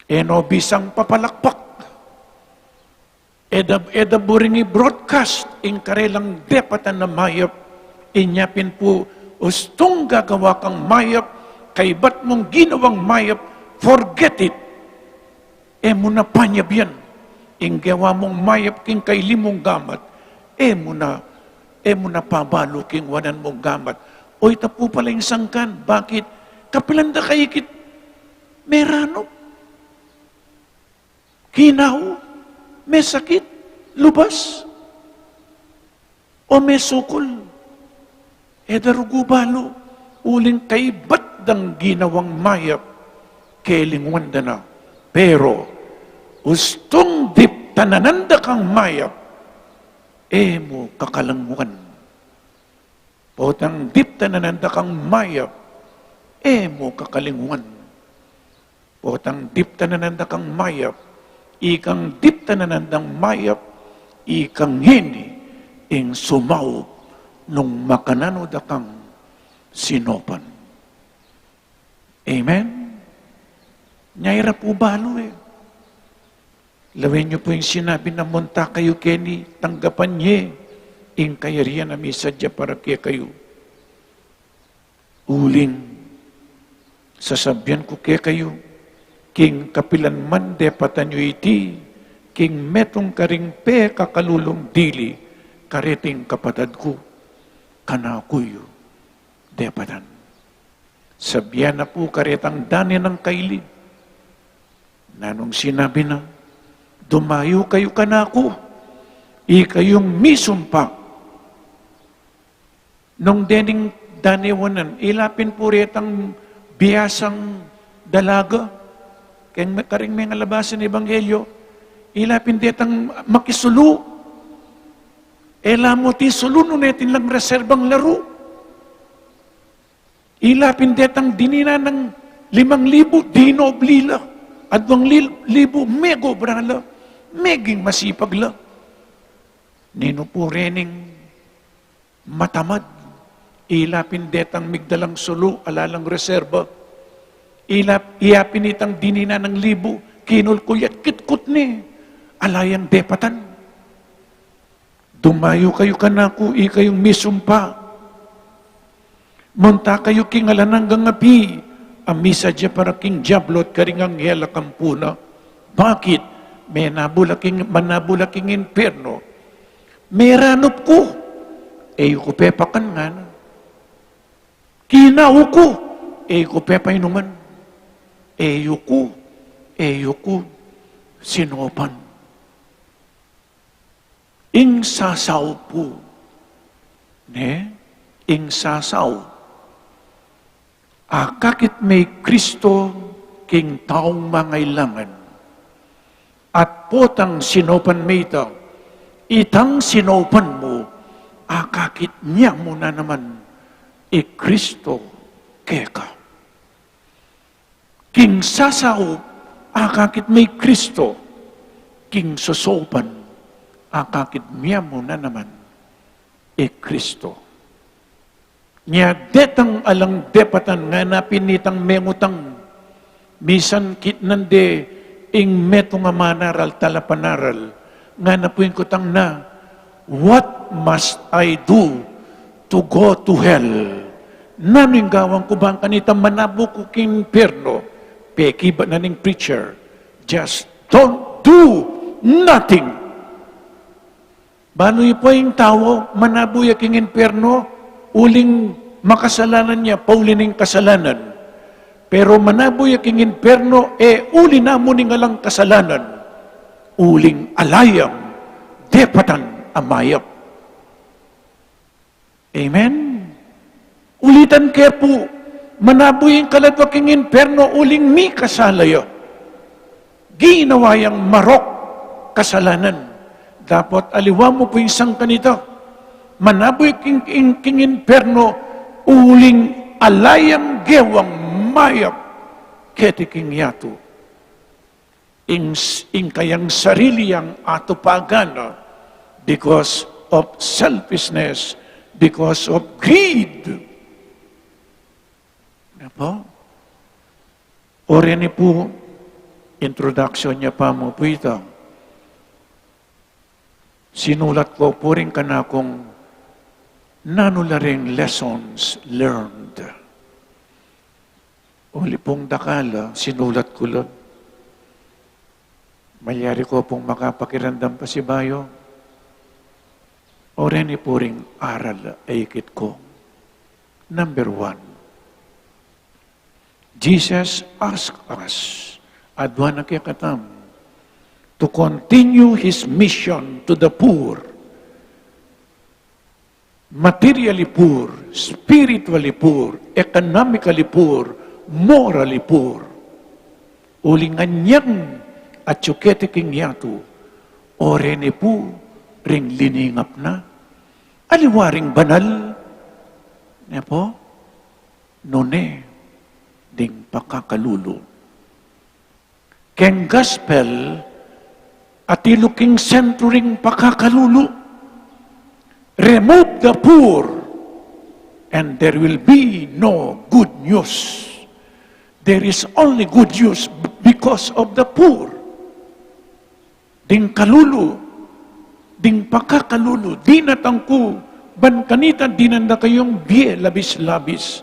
E no bisang papalakpak. E da, e da buring i-broadcast ing karelang depatan a mayap, inya pin pu ustung gagawa kang mayap, kaibat mung ginawang mayap, forget it. E mu na panyabyan ing gewa mung mayap king kaili mung gamat, e mu na, e mu na pabalu king wanan mung gamat. O ita pu pala ing sangkan, bakit? Kapilan da kaikit, meranup, kinau, mesakit, lubas, o mesukul. E da rugu balu, uling kaibat dang ginawang mayap, kelingwan da na. Pero ustung diptananan da kang mayap, e mu kakalingwan. Potang diptananan da kang mayap, e mu kakalingwan. Potang diptananan da kang mayap, ikang diptananan dang mayap, ikang ini ing sumaup nung makananu da kang sinopan. Amen? Nya e ra pu balu e. Lawen yu pu ing sinabi na munta kayu keni, tanggapan ye ing kayarian a misadya para kekayu. Uling sasabian ku kekayu, king kapilan man depatan yu iti, king metung karing pekakalulung dili kareting kapatad ku, kanaku yu depatan. Sabian na pu karetang dane nang kaili. Nanung sinabi na, dumayu kayu kanaku, ikayung misumpa. Nung dening dane wanan, ila pin pu retang biasang dalaga, keng me-, karing mengalabasan ebanghelyo, ila pin detang makisulu, e la mu ti sulu nune atin lang reserbang laru. Ila pin detang dininan nang limang libu, dinobli la. Adwang lil-, libu, megobra la, meging masipag la. Ninu pu rening matamad? Ila pin detang migdalang sulu, ala lang reserba. Ila, iya pin itang dininan nang libu, kinulkul ya't kitkut ne, ala yang depatan. Dumayu kayu kanaku, ikayung misumpa. Munta kayu king alang anggang api, a misadya para king diablu at karing anghel a kampu na. Bakit? Menabu la king, manabu la king impiernu. Meranup ku, e yu ku pepakan ngana. Kinau ku, e yu ku pepainuman. E yu ku, e yu ku sinopan. Ing sasaup pu, ne? Ing sasaup. Akakit me i Kristo king taung mangailangan. At potang sinopan me ita, itang sinopan mu, akakit nia mu na naman i Kristo keka. King sasaup, akakit me i Kristo. King sasaupan, akakit nia mu na naman i Kristo. Nia detang alang depatan ngana pin itang mengutang. Misan kitnan de ing metung a manaral, talapanaral. Ngana pu ing kutang na, "What must I do to go to hell?" Nanu ing gawan ku bang kanita manabu ku king impiernu? Pekibat na ning preacher, "Just don't do nothing." Balu yu pu ing tau, manabu ya king impiernu, uling makasalanan ya, pauli ning kasalanan. Pero manabu ya king impiernu, e uli na mu ning alang kasalanan, uling ala yang depatan a mayap. Amen? Ulitan ke pu, manabu ya ing kaladwa king impiernu, uling mikasala ya. Ginawa yang marok, kasalanan. Dapot aliwa mu pu ing sangkanita. Manabu ya king, king, king impiernu, uling ala yang gewang mayap keti king yatu. Ing, ing kayang sarili yang atupagan na because of selfishness, because of greed. Nanu pu? O reni pu, introduction ya pa mu pu ita. Sinulat ku pu ring kanakung nanu la ring lessons learned. Uli pung dakal, sinulat ku la. Malyari ku pung makapakiramdam pasibayu. O reni pu ring aral a ikit ku. Number one, Jesus asked us, adwan na kekatamu, to continue his mission to the poor, materially poor, spiritually poor, economically poor, morally poor. Uling anyang atyu keti king yatu, o reni pu ring liningap na, aliwa ring banal, ne pu? Nune ding pakakalulu. Keng gospel, atilu king sentru ring pakakalulu. Remove the poor, and there will be no good news. There is only good news because of the poor. Ding kalulu, ding pakakalulu, dinatang ku ban kanita, dinan da kayung bie labis-labis.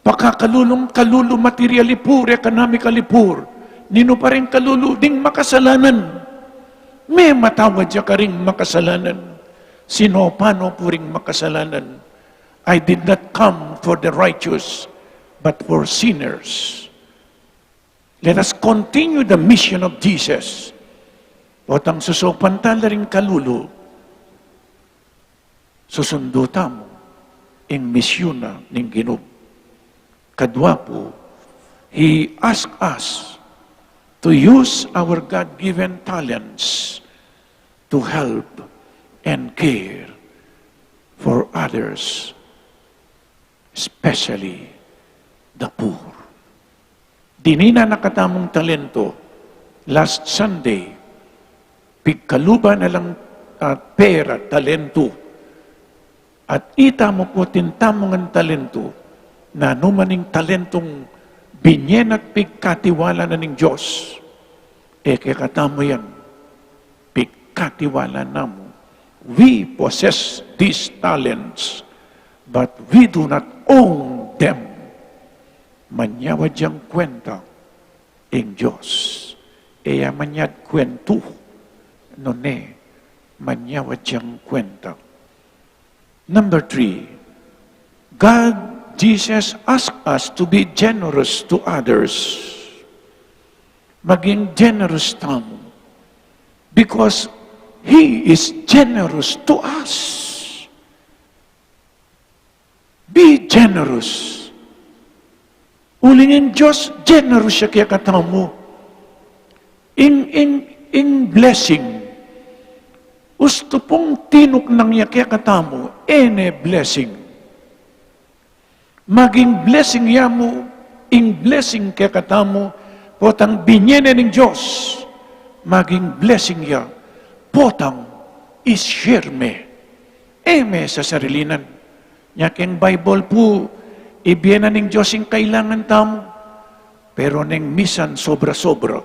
Pakakalulung kalulu, materially poor, economically poor. Ninu pa ring kalulu? Ding makasalanan. Mematawad ya karing makasalanan. Sinopan no pu ring makasalanan. I did not come for the righteous, but for sinners. Let us continue the mission of Jesus. Potang susupan ta la ring kalulu, susundu tamu ing misyun na ning Ginu. Kadwa pu, he asked us to use our God-given talents to help and care for others, especially the poor. Dininan na katamung talento last Sunday, pigkaluban na lang, ah, pera, talento. At ita mu pu atin tamu ngan talento, nanu man ing talentong binye na at pigkatiwala na ning Dios, e kekatamu yan, pigkatiwala na mu. We possess these talents, but we do not own them. Manyawa yang kuenta ing Dios. E ya manyad kuentu, nune manyawa yang kuenta. Number three, God, Jesus ask us to be generous to others. Maging generous tamu because He is generous to us. Be generous. Uling ing Dios, generous ya kekatamu. Ing, ing, ing blessing, ustu pung tinuknang ya kekatamu, e ne blessing. Maging blessing ya mu, ing blessing kekatamu, potang binye ne ning Dios, maging blessing ya, potang i-share me. E me sasarilinan. Nya keng Bible pu, ibie na ning Dios ing kailangan tamu, pero neng misan sobra-sobra,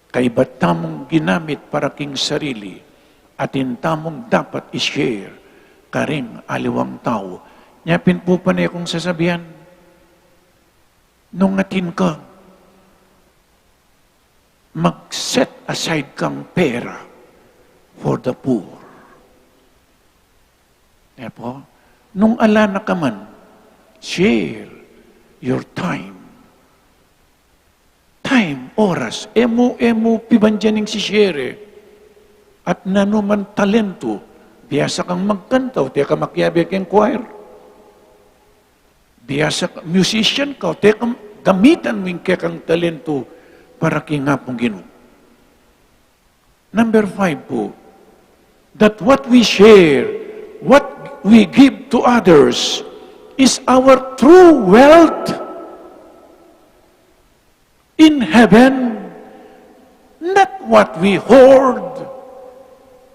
kaibat tamung ginamit para king sarili, atin tamung dapat i-share karing aliwang tau. Nya pin pu pane kung sasabian, nung atin ka, mag-set aside kang pera for the poor. E po? Nung ala na ka man, share your time. Time, oras. E mu, e mu pibandian ing si-share. At nanu man talento, biasa kang magkanta, o teka makiabe keng choir. Biasa ka, musician ka, o teka gamitan mu ing kekang talento para king Apung Ginu. Number five pu, that what we share, what we give to others is our true wealth in heaven, not what we hoard.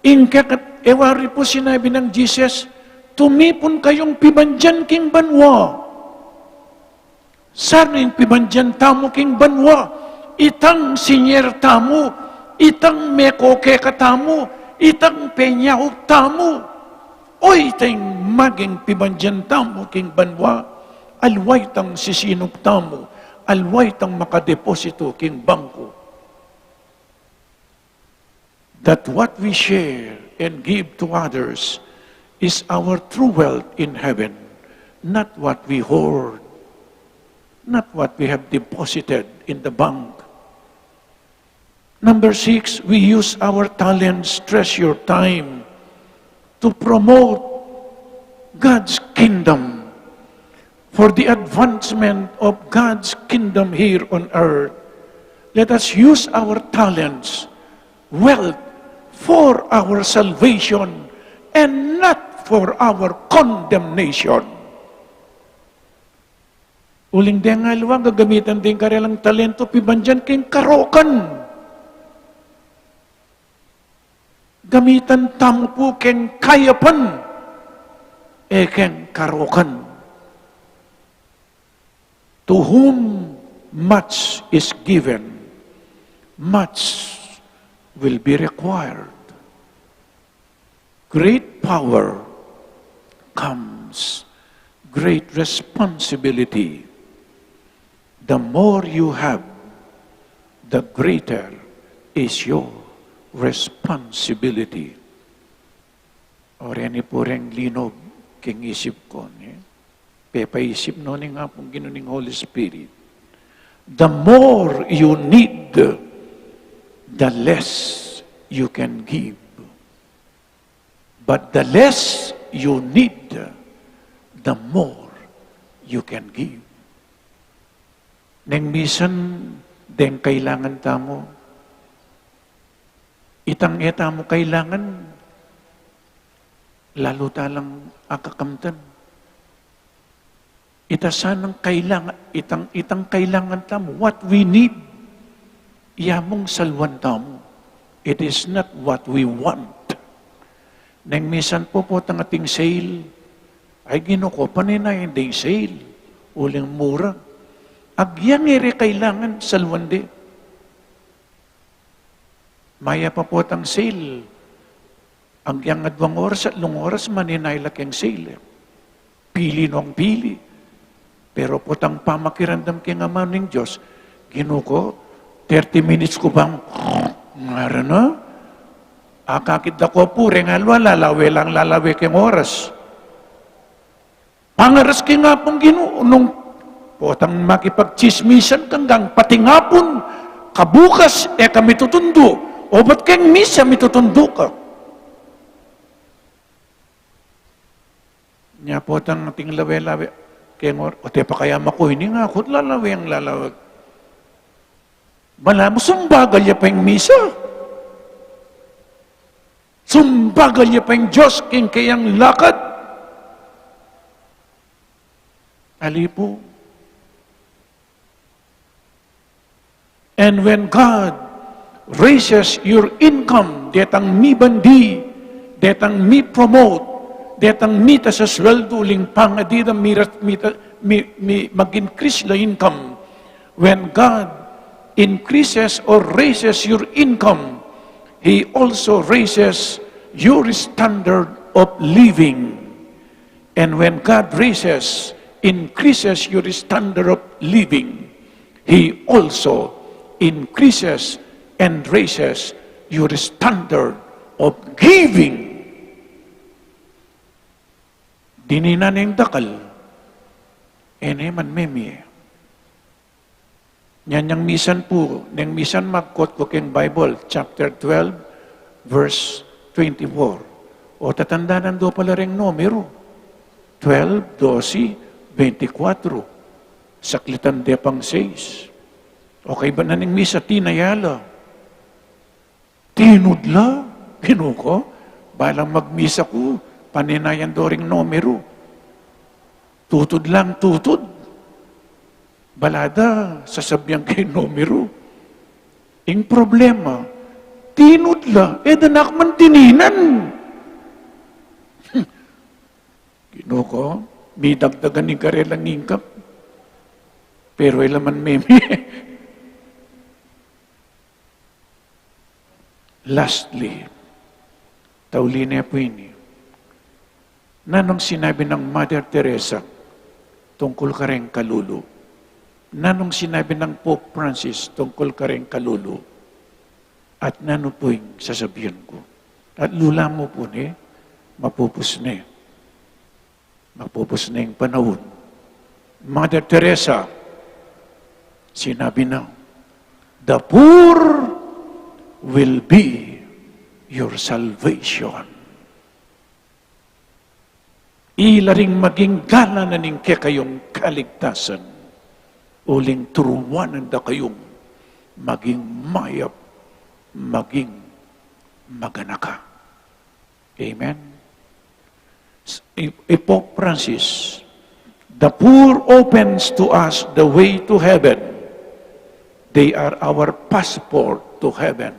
Ing kekat, e wari pu sinabi nang Jesus, tumipun kayung pibandian king banua. Sanu ing pibandian tamu king banua? Itang sinyer tamu, itang meko kekatamu, itang penyaup tamu. O ita ing maging pibandian tamu king banua, aliwa itang sisinup tamu, aliwa itang makadepositu king bangku. That what we share and give to others is our true wealth in heaven, not what we hoard, not what we have deposited in the bank. Number six, we use our talents, treasure, time to promote God's kingdom, for the advancement of God's kingdom here on earth. Let us use our talents, wealth, for our salvation and not for our condemnation. Uling deng aliwa gagamitan ding karelang talento pibandian king karokan. Gamitan tamu pu keng kayapan, e keng karokan. To whom much is given, much will be required. Great power comes great responsibility. The more you have, the greater is your responsibility. O reni pu reng linob king isip ku, ne? Pepaisip no ning Apung Ginu ning Holy Spirit. The more you need, the less you can give. But the less you need, the more you can give. Neng misan deng kailangan tamu, itang e tamu kailangan, lalu ta lang akakamtan. Ita sanang kailangan, itang, itang kailangan tamu, what we need, ya mung salwan tamu. It is not what we want. Neng misan pu, potang ating sale, ay, Ginu ku, paninayan deng sale, uling mura. Agyang e re kailangan, salwan de. Mayap a potang sale, agyang adwang oras, atlung oras, maninay la keng sale. Pili nong pili. Pero potang pamakiramdam keng amanu ning Dios, Ginu ku, thirty minutes ku bang, ngara na? Akakit da ku pu reng alwa, lalawe lang lalawe keng oras. Pangaras keng Apung Ginu, nung potang makipagtsismisan kang gang pating apun, kabukas, e ka mitutundu, obat keng misa mitutundu ka. Nya potang ating lawe-lawe, keng or-, o te pa kaya maku ini nga, kut lalawe ang lalawe. Balamu sumbagal ya pa ing misa. Sumbagal ya pa ing Dios keng keyang lakad. Ali pu. And when God raises your income, detang mibandi, detang mi-promote, detang mita sa sweldu, uling pangadi da mira-, mita-, mi-, mi-, mag-increase la income. When God increases or raises your income, He also raises your standard of living. And when God raises, increases your standard of living, He also increases and raises your standard of giving. Dininan ing dakal, e ne man memie. Nyan yang misan pu, neng misan mag-quote ku keng Bible, chapter twelve, verse twenty-four. O, tatandanan do pala reng numeru. Twelve, dose, bente kwatro. Saklitan de pang sais. O, kaybat na ning misa, tinaya la. Tinud la, Ginu ku, balang magmisa ku, paninayan do ring numeru. Tutud lang, tutud. Bala da, sasabian ke numeru. Ing problema, tinud la, e da na ku man dininan. Ginu ku, midagdagan ing karelang ingkap. Pero e la man memie. Lastly, tauli ne pu ini, nanung sinabi nang Mother Teresa tungkul kareng kalulu? Nanung sinabi nang Pope Francis tungkul kareng kalulu? At nanu pu ing sasabian ku? At lula mu pu ne, mapupus ne. Mapupus ne ing panaun. Mother Teresa, sinabi na, "The poor will be your salvation." Ila ring maging gala na ning kekayung kaligtasan, uling turuanan da kayung maging mayap, maging maganaka. Amen. I, i Pope Francis, "The poor opens to us the way to heaven. They are our passport to heaven,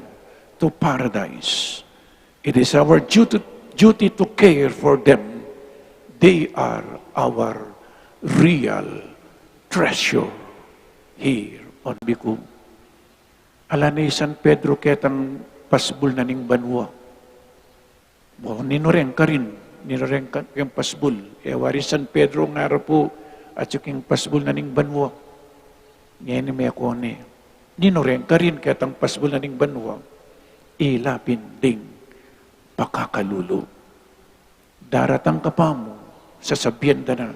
to paradise. It is our duty, duty to care for them. They are our real treasure here on Biku." Ala ne i San Pedro ketang pasbul na ning banua. Mo, ninu reng karin, ninu reng ka-, keng pasbul. E wari San Pedro ngara pu, atyu keng pasbul na ning banua. Ngeni meko ne, ninu reng karin ketang pasbul na ning banua. Ila pin ding pakakalulu. Daratang ka pamu, sasabian da na,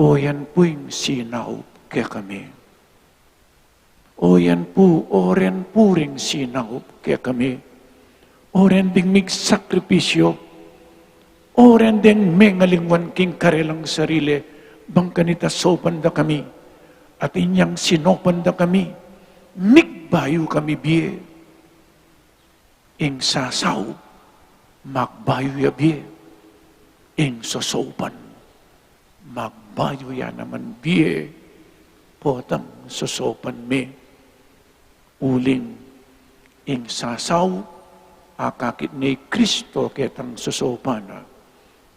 "O, yan pu ing sinaup kekami." O, yan pu, o, ren pu ring sinaup kekami. O, ren ding migsakripisyo. O, ren ding mengalingwan king karelang sarili, bang kanita saupan da kami. At inyang sinaupan da kami, migbayu kami bie. Ing sasaup, magbayu ya bie. Ing sasaupan, Magbayu ya naman bie potang sosopan mi, uling ing sasaup akakit ne i Kristo ketang sosopan na,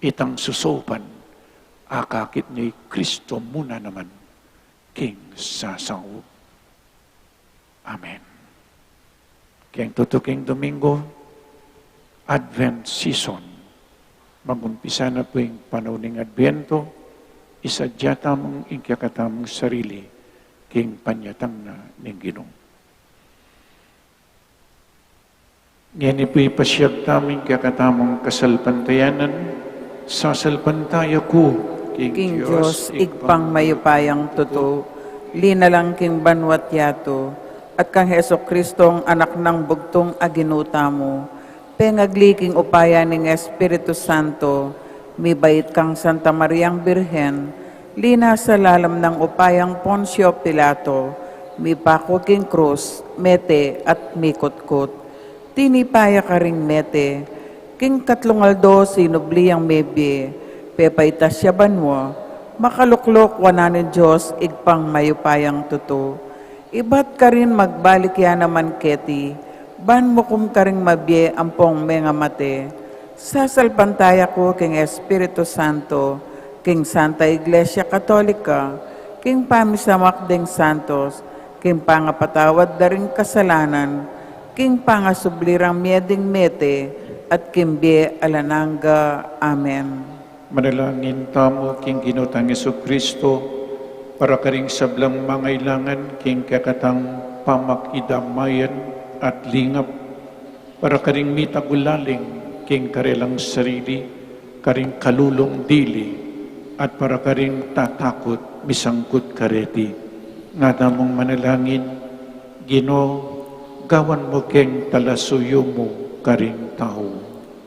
itang sosopan akakit ne i Kristo mu na naman king sasaup. Amen. Keng tutuking Domingo, Advent season. Magumpisa na pu ing panaun ning Adviento, isadya tamung ing kekatamung sarili king panyatang na ning Ginu. Ngeni pu ipasiag tamu ing kekatamung kasalpantayanan, sasalpantaya ku king Dios Ibpang mayupayang tutu, linalang king banua't yatu, at kang Jesucristong Anak nang bugtung a Ginu tamu, pengagli king upaya ning Espiritu Santo, mibait kang Santa Mariang Birhen, linasa lalam nang upayang Poncio Pilato, mipaku king krus, mete at mikutkut. Tinipa ya karing mete, king katlung aldo sinubli yang mebie, pepaitas ya banua, makaluklok wanan ning Dios Ibpang mayupayang tutu. Ibat karin magbalik ya naman keti, ban mukum karing mabie ampong mengamate. Sasalpantaya ku king Espiritu Santo, king Santa Iglesia Katolika, king pamisamak ding santos, king pangapatawad da ring kasalanan, king pangasubli rang mie ding mete, at king bie alang angga. Amen. Manalangin tamu king Ginu tang Jesucristo, para karing sablang mangailangan king kekatang pamakidamayan at lingap, para karing mitagulaling king karelang sarili, karing kalulung dili, at para karing tatakut misangkut kareti. Nga tamung manalangin, Ginu, gawan mu keng talasuyu mu karing tau.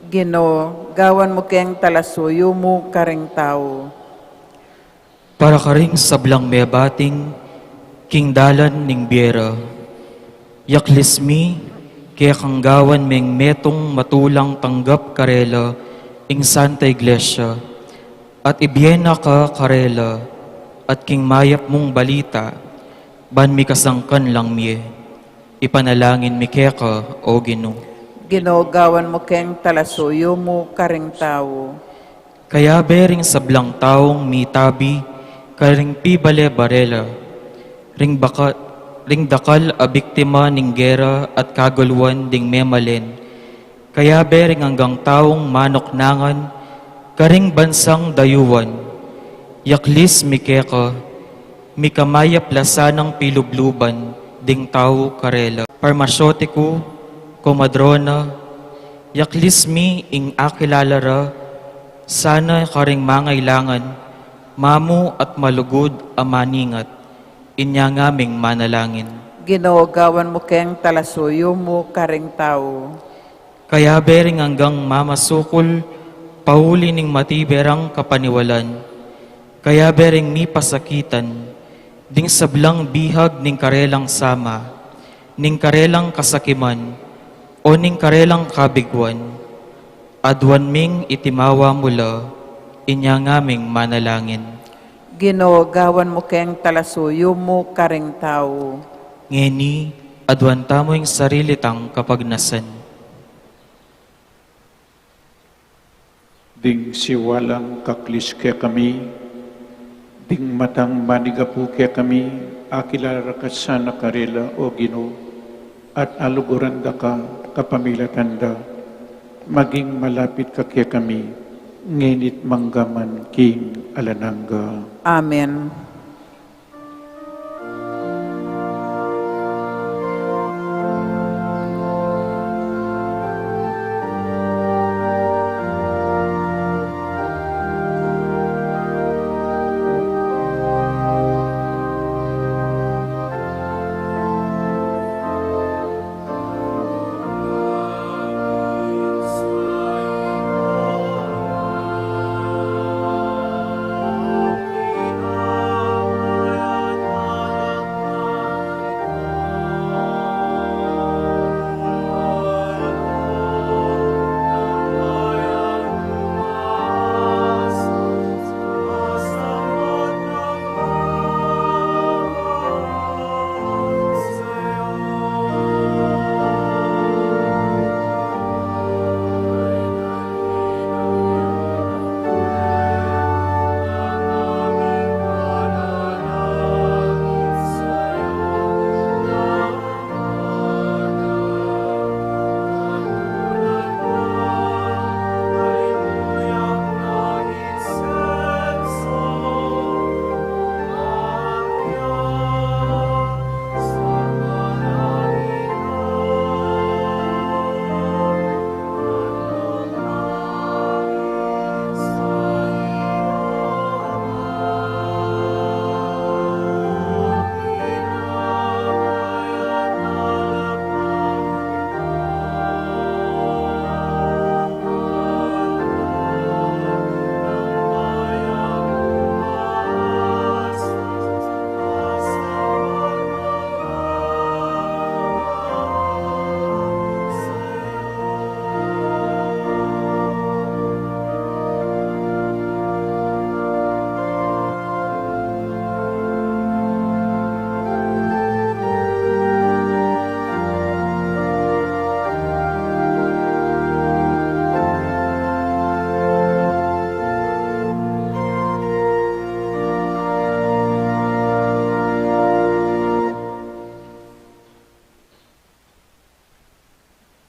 Ginu, gawan mu keng talasuyu mu karing tau. Para karing sablang mebating king dalan ning bie ra, yaklis mi kekang gawan meng metung matulang tanggap karela ing Santa Iglesia, at ibie na ka karela at king mayap mung balita, ban mikasangkan lang mie. Ipanalangin mi keka, O Ginu. Ginu, gawan mu keng talasuyu mu karing tau. Kayabe ring sablang taung mitabi karing pibale-bare la, ring baka-, ring dakal a biktima ning gera at kaguluan ding memalen, kayabe ring anggang taung manuknangan karing bansang dayuan, yaklis mi keka, mikamayap la sanang pilubluban ding tau karela. Parmasyotiku, komadrona, yaklis mi ing akilala ra sana karing mangailangan, mamu at malugud a maningat, inya ngaming manalangin. Ginu, gawan mu keng talasuyu mu karing tau. Kayabe ring anggang mamasukul pauli ning matibe rang kapaniwalan, kayabe ring mipasakitan ding sablang bihag ning karelang sama, ning karelang kasakiman, o ning karelang kabiguan, aduan ming itimawa mu la, inya ngaming manalangin. Ginu, gawan mu keng talasuyu mu karing tau. Ngeni, aduan tamu ing sarili tang kapagnasan. Ding siwalang kaklis kekami, ding matang manigapu kekami, akilala ra ka sana karela, O Ginu, at aluguran da ka kapamilatan da, maging malapit ka kekami, ngeni't manggaman king alang angga. Amen.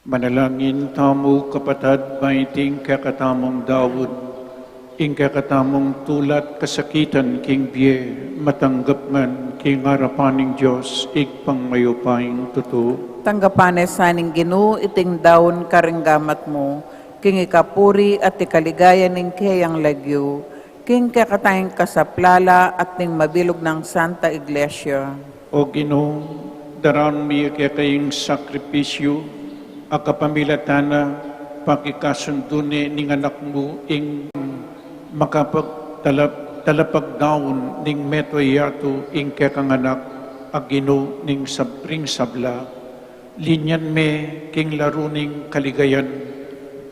Manalangin tamu, kapatad, ban iting kekatamung daun, ing kekatamung tula't kasakitan king bie, matanggap man king arapan ning Dios, Ibpang mayupayang tutu. Tanggapan na sa ning Ginu iting daun karing gamat mu, king ikapuri at ikaligaya ning keyang lagyu, king kekatang kasaplalan at ning mabilug nang Santa Iglesia. O Ginu, daraun mi keka ing sakripisyu a kapamilatan na pakikasundu ne ning Anak mu, ing makapagtalap-, talapagdaun ning mabilug a yatu, ing kekang Anak a Ginu ning sab-, ring sabla. Linyan me king laru ning kaligayan,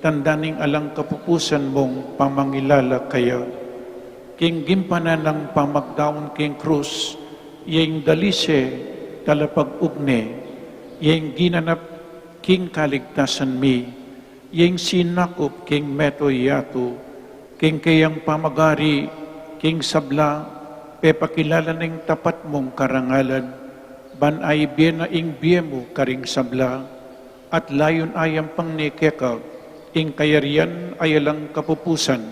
tanda ning alang kapupusan mung pamangilala kaya. King gimpanan nang pamagdaun king krus, ya ing dalise talapag-ugne, ya ing ginanap king kaligtasan mi, ya ing sinakup king mabilug a yatu, king keyang pamagari king sabla, pepakilala ning tapat mung karangalan, ban aibie na ing bie mu karing sabla, at layun ayampang ne keka ing kayarian a alang kapupusan,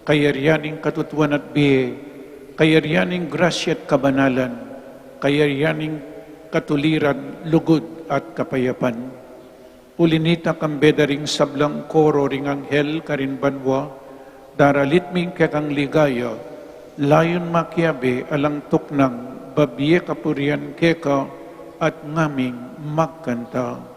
kayarian ning katutuan at bie, kayarian ning grasya at kabanalan, kayarian ning katuliran, lugud at kapayapan. Uli nita, kambe da ring sablang koro ring anghel karin banua, daralit mi ing kekang ligaya, layun makiabe alang tuknang babie kapurian keka at ngaming magkanta.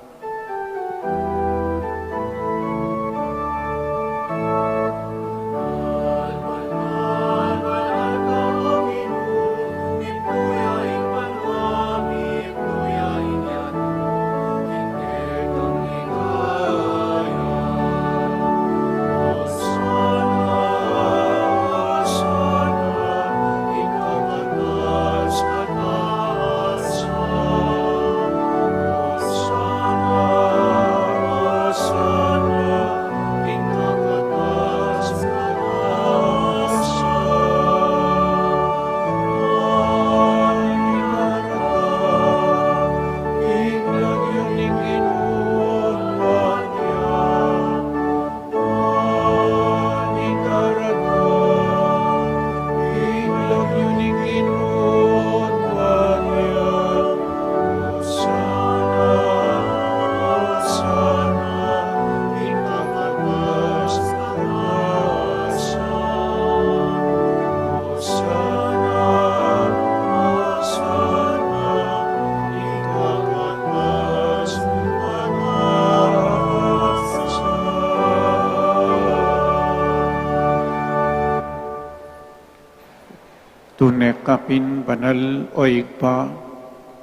Tune ka pin banal, o Ibpa,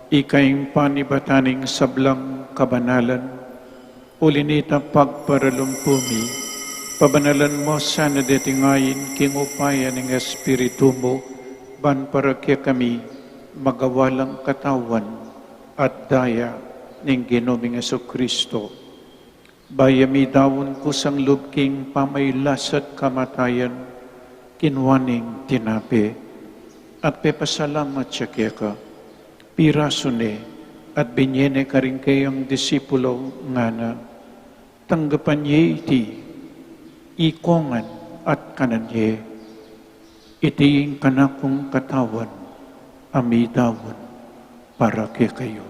ika ing panibatan ning sablang kabanalan. Uli nita, pagparalumpu mi, pabanalan mu sana deting ain king upaya ning Espiritu mu, ban para kekami magawa lang katawan at daya ning Ginu ming Jesucristo. Bayu ya midaun kusang lub king pamailasa't kamatayan, kinua ne ing tinape, at pepasalamat ya keka, pirasu ne, at binie ne karing keyang disipulo, ngana: Tanggapan ye iti, ikongan at kanan ye. Iti ing kanakung katawan a midaun para kekayu.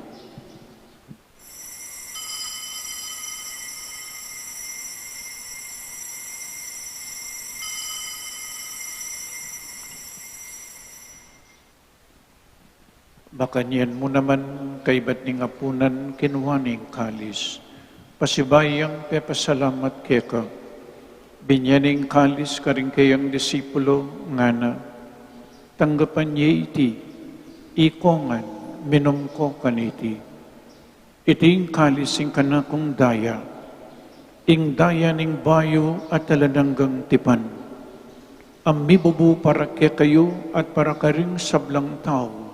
Makanyan mu naman, kaibat ning apunan, kinua ne ing kalis, pasibayu yang pepasalamat keka, binie ne ing kalis karing keyang disipulo, ngana: Tanggapan ye iti, ikongan, minum ko kaniti. Iti ing kalis ning kanakung daya, ing daya ning bayu at alang anggang tipan, a mibubu para kekayu at para karing sablang tau,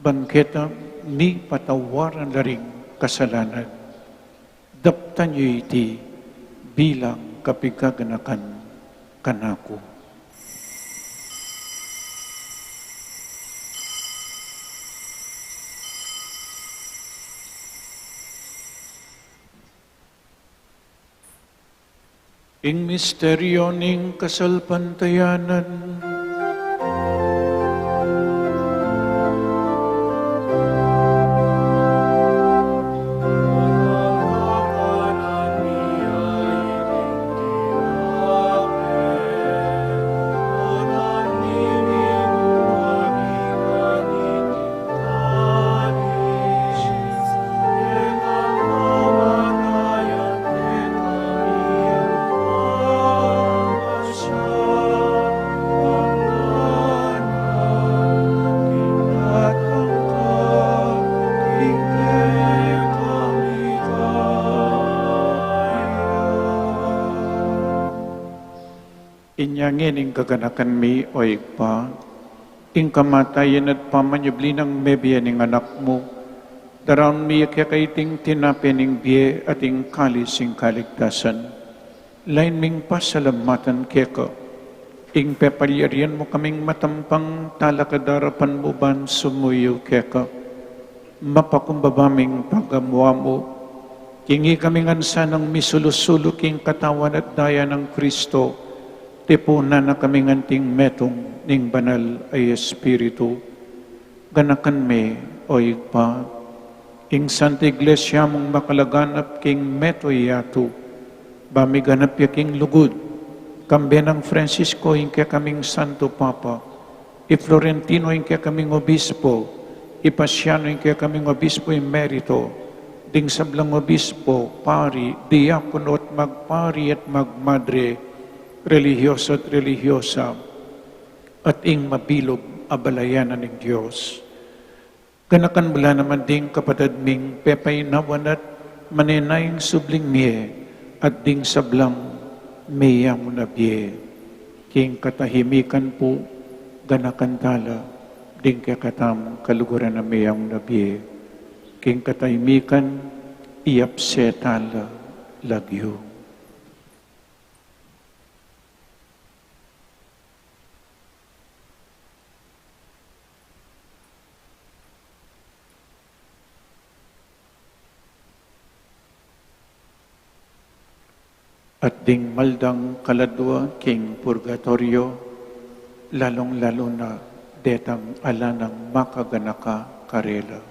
ban keta mipatawaran la ring kasalanan. Daptan yu iti bilang kapigaganakan kanaku. Ing misteryo ning kasalpantayanan. Inya ngeni ing kaganakan mi, o Ibpa, ing kamatayan at pamanyubli nang mebie ning Anak mu, daraun mi keka iting tinape ning bie at ing kalis ning kaligtasan. Lain ming pasalamatan keka ing pepalyarian mu kaming matampang talakad king arapan mu ban sumuyu keka. Mapakumbaba ming pagamuan mu, king ikami ngan sanang misulu-sulu king katawan at daya nang Kristo, tipunan na kami ngan king metung ning Banal a Espiritu. Ganakan me, o Ibpa, ing Santa Iglesia mung makalaganap king meto yatu, ba miganap ya king lugud, kambe nang Francisco ing kekaming Santo Papa, i Florentino ing kekaming Obispo, i Pasiano ing kekaming Obispo Emerito, ding sablang obispo, pari, diakono at magpari at magmadre, relihiyoso at relihiyosa, at ing mabilug a balayan ning Dios. Ganakan mu la naman ding kapatad ming pepainawan at manenayang subling mie at ding sablang meyamu na bie. King katahimikan pu, ganakan tala ding kekatamung kaluguran a meyamu na bie. King katahimikan, iyapse tala lagyu. At ding maldang kaladua king purgatoryo, lalung-lalu na detang ala nang makaganaka karela.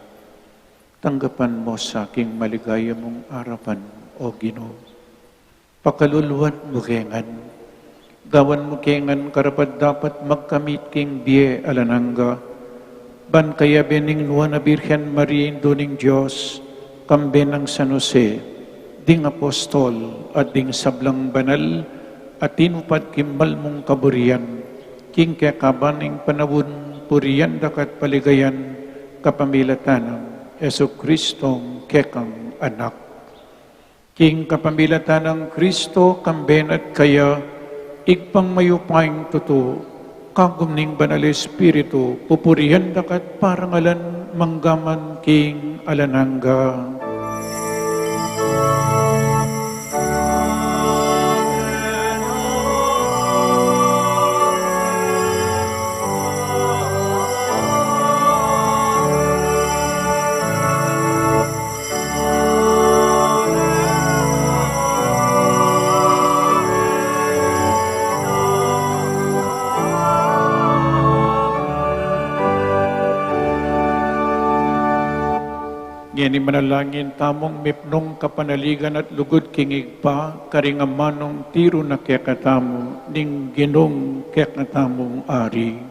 Tanggapan mu sa king maligaya mung arapan, O Ginu. Pakaluluan mu ke ngan. Gawan mu ke ngan karapat-dapat magkamit king bie alang angga. Ban kayabe ning Nuan a Birhen Maria, Indu ning Dios, kambe nang San Jose, ding apostol, at ding sablang banal a tinupad king malmung kaburian, king kekaban ning panaun, purian da ka at paligayan kapamilatan nang Jesucristo, kekang Anak. King kapamilatan nang Kristo, kambe na at kaya, Ibpang mayupayang tutu, kagum ning Banal Espiritu, pupurian da ka at parangalan mangga man king alang angga. Ngeni manalangin tamung mipnung kapanaligan at lugud king Ibpa, karing amanung tiru na kekatamu ning Ginung kekatamung Ari.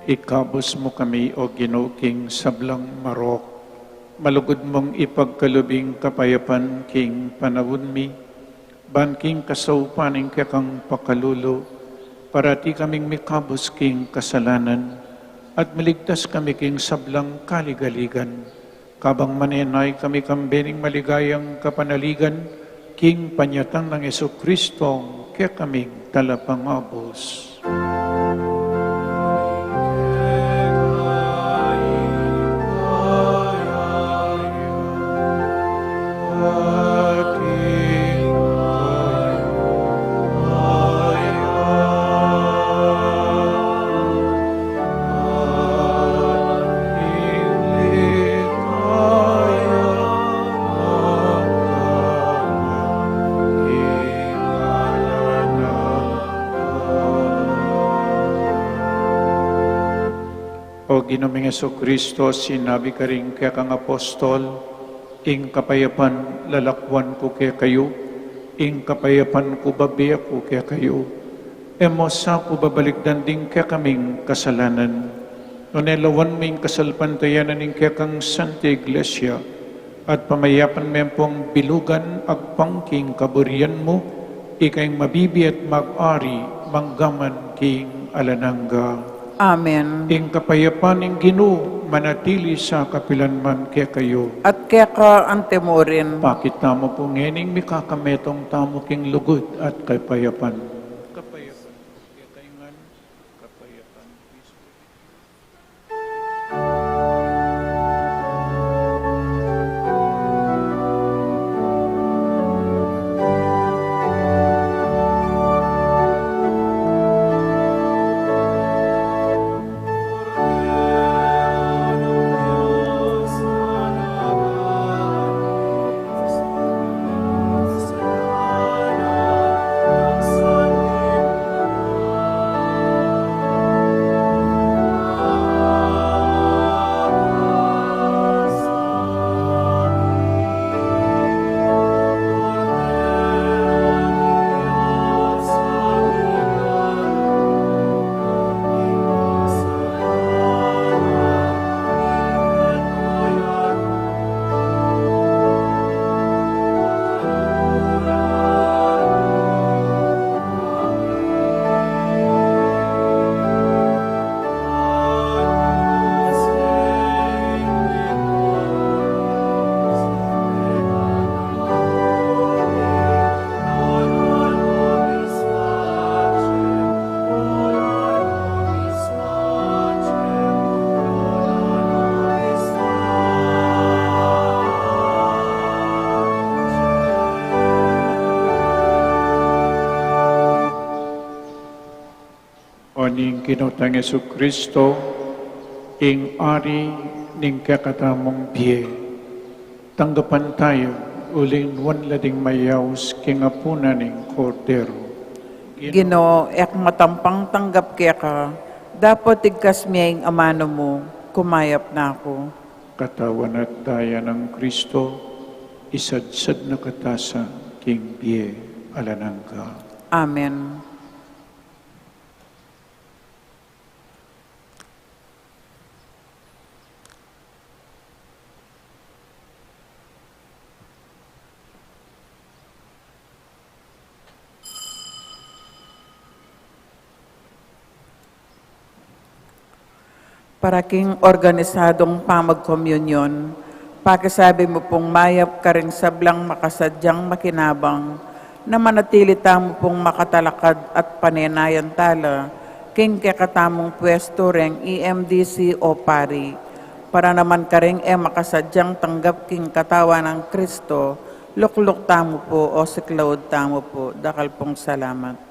Ikabus mu kami, O Ginu, king sablang marok. Malugud mung ipagkalub ing kapayapan king panaun mi, ban king kasaupan ning kekang pakalulu, parati kaming mikabus king kasalanan, at miligtas kami king sablang kaligaligan. Kabang manenaya kami kambe ning maligayang kapanaligan, king panyatang nang Jesucristo, kekaming Talapangabus. O Ginu ming Jesucristo, sinabi karing kekang apostol, ing kapayapan lalakwan ku kekayu, ing kapayapan ku babie ku kekayu. E mu sa ku babalikdan ding kekaming kasalanan, nune lawan mu ing kasalpantayanan ning kekang Santa Iglesia, at pamayapan me pung bilugan agpang king kaburian mu, ika ing mabibie at mag-ari manggaman king alang angga. Amen. Ing kapayapan ning Ginu manatili sa kapilan man kekayu. At keka antimurin. Pakit tamu pu ngening mikakametung tamu king lugud at kapayapan. Kapayapan kekayu ngan, kapayapan. O ning Ginu tang Jesucristo, ing Ari ning kekatamung bie, tanggapan taya uling nuan la ding mayaus king apunan ning Kordero. Ginu, e ku matampang tanggap keka, dapot igkas me ing amanu mu, kumayap na ku. Katawan at daya nang Kristo, isadsad na kata sa king bie alang angga. Amen. Para king organisadung pamagkomunyon, pakisabi mu pung mayap karing sablang makasadyang makinabang, na manatili tamu pung makatalakad at panenayan tala king kekatamung puestu reng E M D C o pari, para naman karing e makasadyang tanggap king katawan nang Kristo, lukluk tamu pu o siklaud tamu pu. Dakal pung salamat.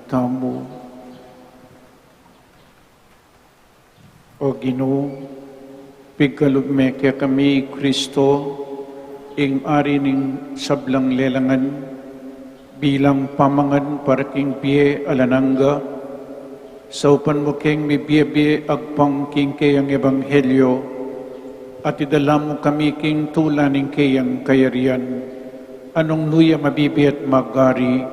Tamu. O Ginu, pigkalub me kekami i Kristo, ing Ari ning sablang lelangan, bilang pamangan para king bie alang angga, saupan mu keng mibie-bie agpang king keyang ebanghelyo, at idala mu kami king tula ning keyang kayarian, a nung nu ya mabibie at mag-ari,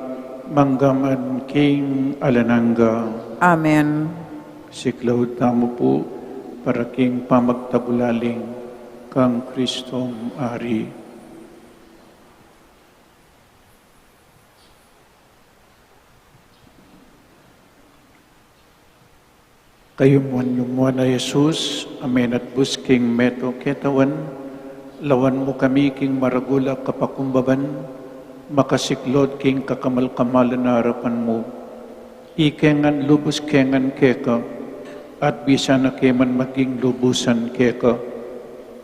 mangga man king alang angga. Amen. Siklaud tamu pu para king pamagtagulaling kang Kristong Ari. Kayumuan yu mu a Jesus, a menatbus king metung ketawan, lawan mu kami king maragul a kapakumbaban, makasiklaud king kakamal-kamalan a arapan mu. Ike ngan lubus ke ngan keka, at bisa na ke man maging lubusan keka.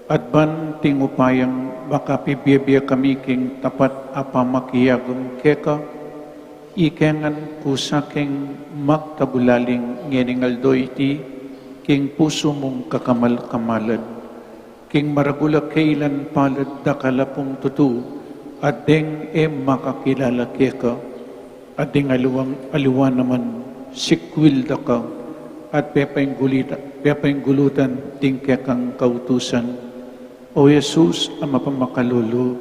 At ban king upayang makapibie-bie kami king tapat a pamakiagum keka, ike ngan kusa keng magtagulaling ngening aldo iti king pusu mung kakamal-kamalan. King maragul a kailan palad dakal a pung tutu, at deng e makakilala keka, at ding aliwang aliwa naman sikwil da ka, at pepainggulita-, pepainggulutan ding kekang kautusan. O Jesus a mapamakalulu,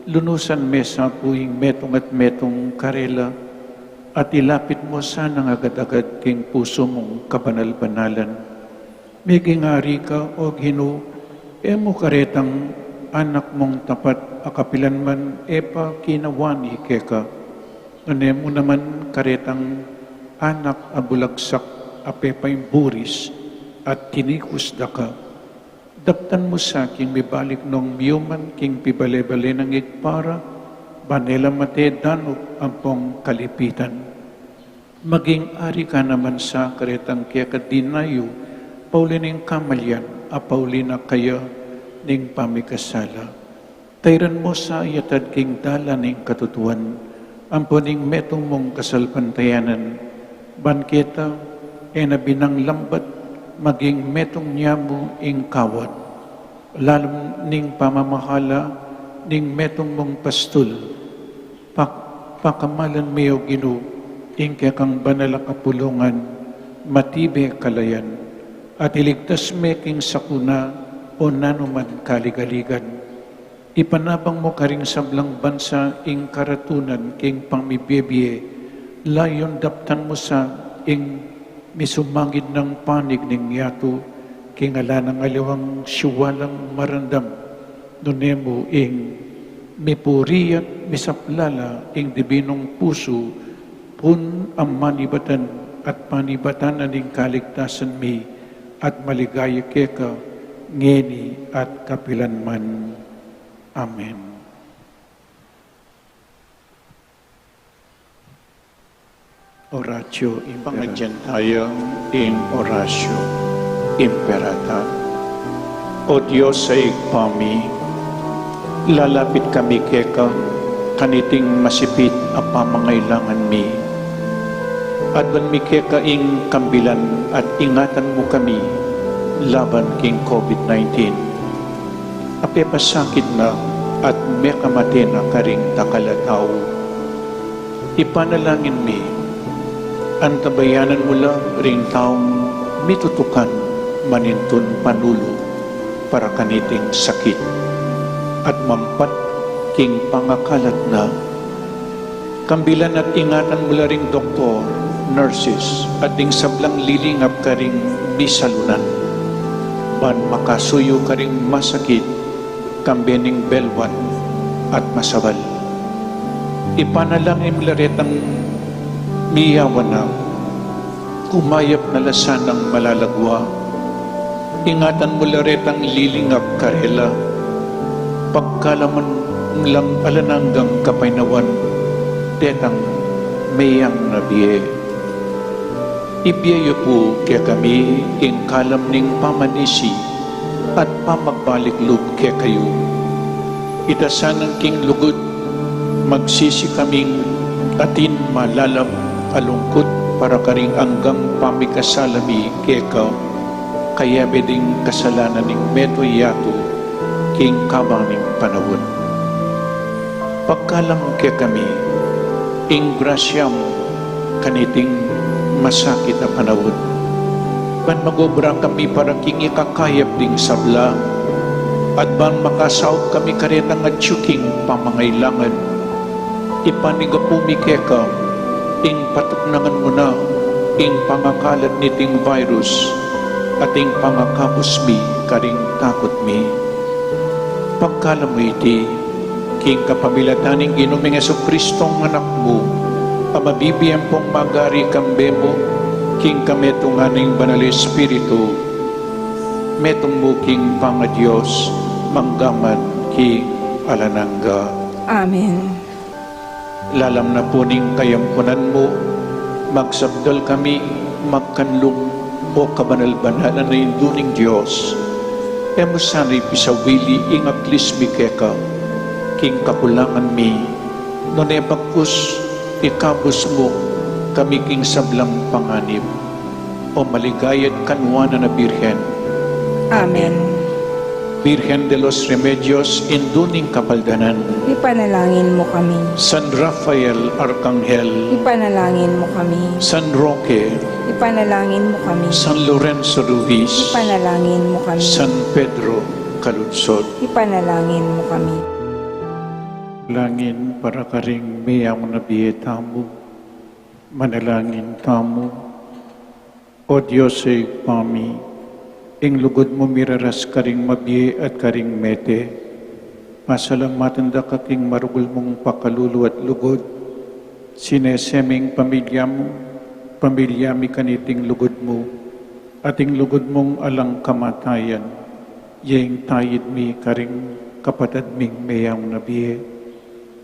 lunusan me sa pu ing metung at metung karela, at ilapit mu sanang agad-agad king pusu mung kabanal-banalan. Meging ari ka, O Ginu, e mu karetang anak mung tapat a kapilan man e pa kinawani keka, nune mu naman karetang anak a bulagsak a pepaimburis at tinikus da ka. Daptan mu sa king mibalik nung miyuman king pibale-bale nang igpara, ban e la mate danup ampong kalipitan. Maging ari ka naman sa karetang keka dinayu, pauli ning kamalian, a pauli na kaya ning pamikasala. Tairan mu sa yatad king dalan ning katutuan, ampo ning metung mung kasalpantayanan, ban keta, e na binang lambat, maging metung nya mu ing kawad. Lalung ning pamamahala ning metung mung pastul, pak-, pakamalan me, O Ginu, ing kekang banal a kapulungan, matibe kalayan, at iligtas me king sakuna o nanuman kaligaligan. Ipanabang mu karing sablang bansa ing karatunan king pamibie-bie, layun daptan mu sa ing misumangid nang panig ning yatu, king ala nang aliwang siwalang marandam, nune mu ing mipuri at misaplala ing dibinung pusu, pun a manibatan at panibatan na ning kaligtasan mi, at maligaya keka, ngeni at kapilan man. Amen. Oratio Imperata. Pangadyan taya ing Oratio Imperata. O Dios a Ibpa mi, lalapit kami keka kaniting masipit a pamangailangan mi. Adwan mi keka ing kambilan at ingatan mu kami laban king COVID nineteen. A pepasakit na at mekamate na karing dakal a tau. Ipanalangin mi, antabayanan mu la ring taung mitutukan manintun panulu para kaniting sakit at mampat king pangakalat na. Kambilan at ingatan mu la ring doktor, nurses, at ding sablang lilingap karing misalunan, ban makasuyu karing masakit, kambe ning belwan at masabal. Ipanalangin mu la retang miyawan na, kumayap na la sanang malalagwa. Ingatan mu la retang lilingap karela, pagkalaman mu lang alang anggang kapaynawan detang meyang na bie. Ibie yu pu kekami ing kalam ning pamanisi at pamagbalik lub kekayu. Ita sanang king lugud, magsisi kaming atin malalab Alungkut para karing anggang pamikasala mi keka, kayabe ding kasalanan ning meto yatu king kabang ning panaun. Pagkalam kekami ing grasya mu kaniting masakit a panaun, ban mag-obra kami para king ikakayap ding sabla, at ban makasaup kami karetang atyu king pamangailangan. Ipanyawad mi keka ing patuknangan mu na ing pangakalat niting virus at ing pangakabus mi karing takut mi. Pagkalam mu iti, king kapamilatan ning Ginu ming Jesucristo a Anak mu, a mabibie ampong magari kambe mu, king kametungan ning Banal Espiritu, metung mu king pangaDios, mangga man king alang angga. Amen. Lalam na pu ning kayampunan mu, magsakdal kami, magkanlung, o kabanal-banalan a Indu ning Dios. E mu sana pisawili ing aklis mi keka, king kakulangan mi, nune bagkus ikabus mu kami king sablang panganib, o maligaya at kanuanan a Birhen. Amen. Virgen de los Remedios, Indu ning Kapaldanan. Ipanalangin mu kami. San Rafael Arkanghel. Ipanalangin mu kami. San Roque. Ipanalangin mu kami. San Lorenzo Ruiz. Ipanalangin mu kami. San Pedro Calungsod. Ipanalangin mu kami. Langin para karing meang na bie tamu. Manalangin tamu. O Dios a Ibpa mi, ing lugud mu miraras karing mabie at karing mete. Pasalamatan da ka king maragul mung pakalulu at lugud. Sinese ming pamilya mu, pamilya mi kaniting lugud mu, at ing lugud mung alang kamatayan, ya ing tayid mi karing kapatad ming meang na bie.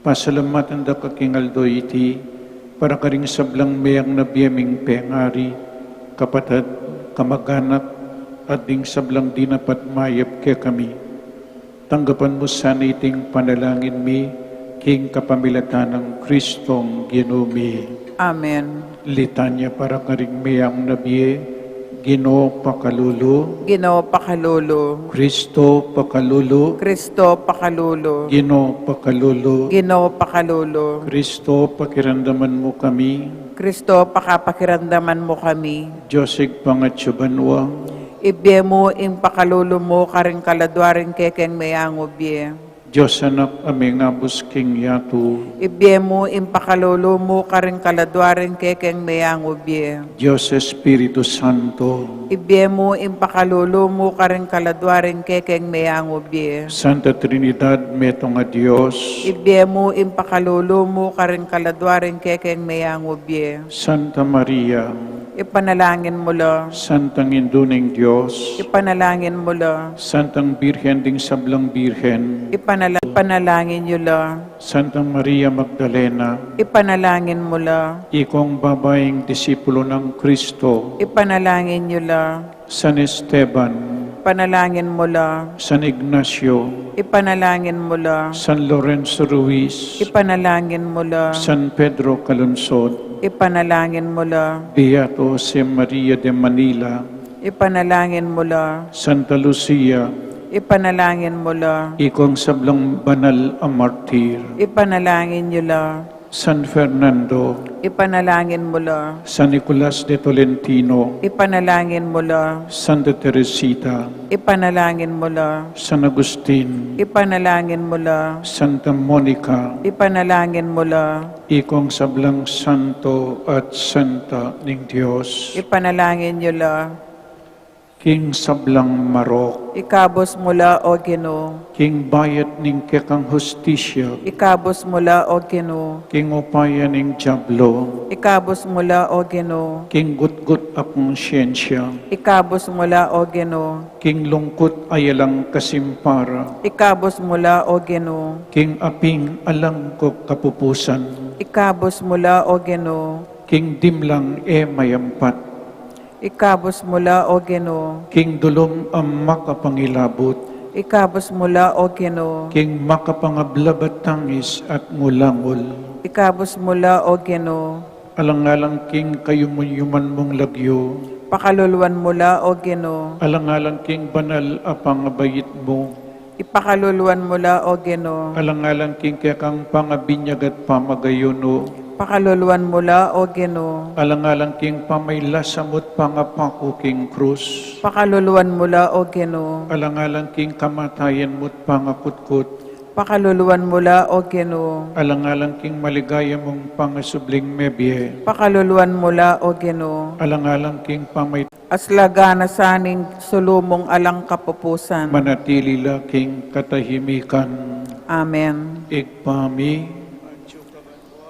Pasalamatan da ka king aldo iti, para karing sablang meang na bie ming pengari, kapatad, kamaganak, at ding sablang dinapat mayap kekami. Tanggapan mu sana iting panalangin mi, king kapamilatan nang Kristong Ginu mi. Amen. Litanya para karing meang na bie. Ginu pakalulu. Ginu pakalulu. Kristo pakalulu. Kristo pakalulu. Ginu pakalulu. Ginu pakalulu. Kristo pakiramdaman mu kami. Kristo pakapakiramdaman mu kami. Dios Ibpang atsu banua. Ibie mu ing pakalulu mu karing kaladua ring kekeng meangu bie. Dios Anak a mengabus king yatu. Ibie mu ing pakalulu mu karing kaladua ring kekeng meangu bie. Dios Espiritu Santo. Ibie mu ing pakalulu mu karing kaladua ring kekeng meangu bie. Santa Trinidad, metung a Dios. Ibie mu ing pakalulu mu karing kaladua ring kekeng meangu bie. Santa Maria. Ipanalangin mu la. Santang Indu ning Dios. Ipanalangin mu la. Santang Birhen ding sablang birhen. Ipanala-, ipanalangin yu la. Santa Maria Magdalena. Ipanalangin mu la. Ikong babaing disipulo nang Kristo. Ipanalangin yu la. San Esteban. Ipanalangin mu la. San Ignacio. Ipanalangin mu la. San Lorenzo Ruiz. Ipanalangin mu la. San Pedro Calungsod. Ipanalangin mu la. Beato Josemaria de Manila. Ipanalangin mu la. Santa Lucia. Ipanalangin mu la. Ikong sablang banal a martir. Ipanalangin yu la. San Fernando. Ipanalangin mu la. San Nicolas de Tolentino. Ipanalangin mu la. Santa Teresita. Ipanalangin mu la. San Agustin. Ipanalangin mu la. Santa Monica. Ipanalangin mu la. Ikong sablang santo at santa ning Dios. Ipanalangin yu la. King sablang marok. Ikabus mu la, O Ginu. King bayat ning kekang hustisya. Ikabus mu la, O Ginu. King upaya ning diablo. Ikabus mu la, O Ginu. King gutgut a konsyensya. Ikabus mu la, O Ginu. King lungkut a yalang kasimpara. Ikabus mu la, O Ginu. King aping alang kapupusan. Ikabus mu la, O Ginu. King dimlang e mayampat. Ikabus mu la, O Ginu. King dulum a makapangilabut. Ikabus mu la, O Ginu. King makapangablab a tangis at ngulangul. Ikabus mu la, O Ginu. Alang-alang king kayumun-yuman mung lagyu. Pakaluluan mu la, O Ginu. Alang-alang king banal a pangabait mu. Ipakaluluan mu la, O Ginu. Alang-alang king kekang pangabinyag at pamagayunu. Pakaluluan mu la, O Ginu. Alang-alang king pamailasa mu't pangapaku king krus. Pakaluluan mu la, O Ginu. Alang-alang king kamatayan mu't pangakutkut. Pakaluluan mu la, O Ginu. Alang-alang king maligaya mung pangasubling mebie. Pakaluluan mu la, O Ginu. Alang-alang king pamay- Aslagan na sa ning sulu mung alang kapupusan. Manatili la king katahimikan. Amen. Ibpa mi.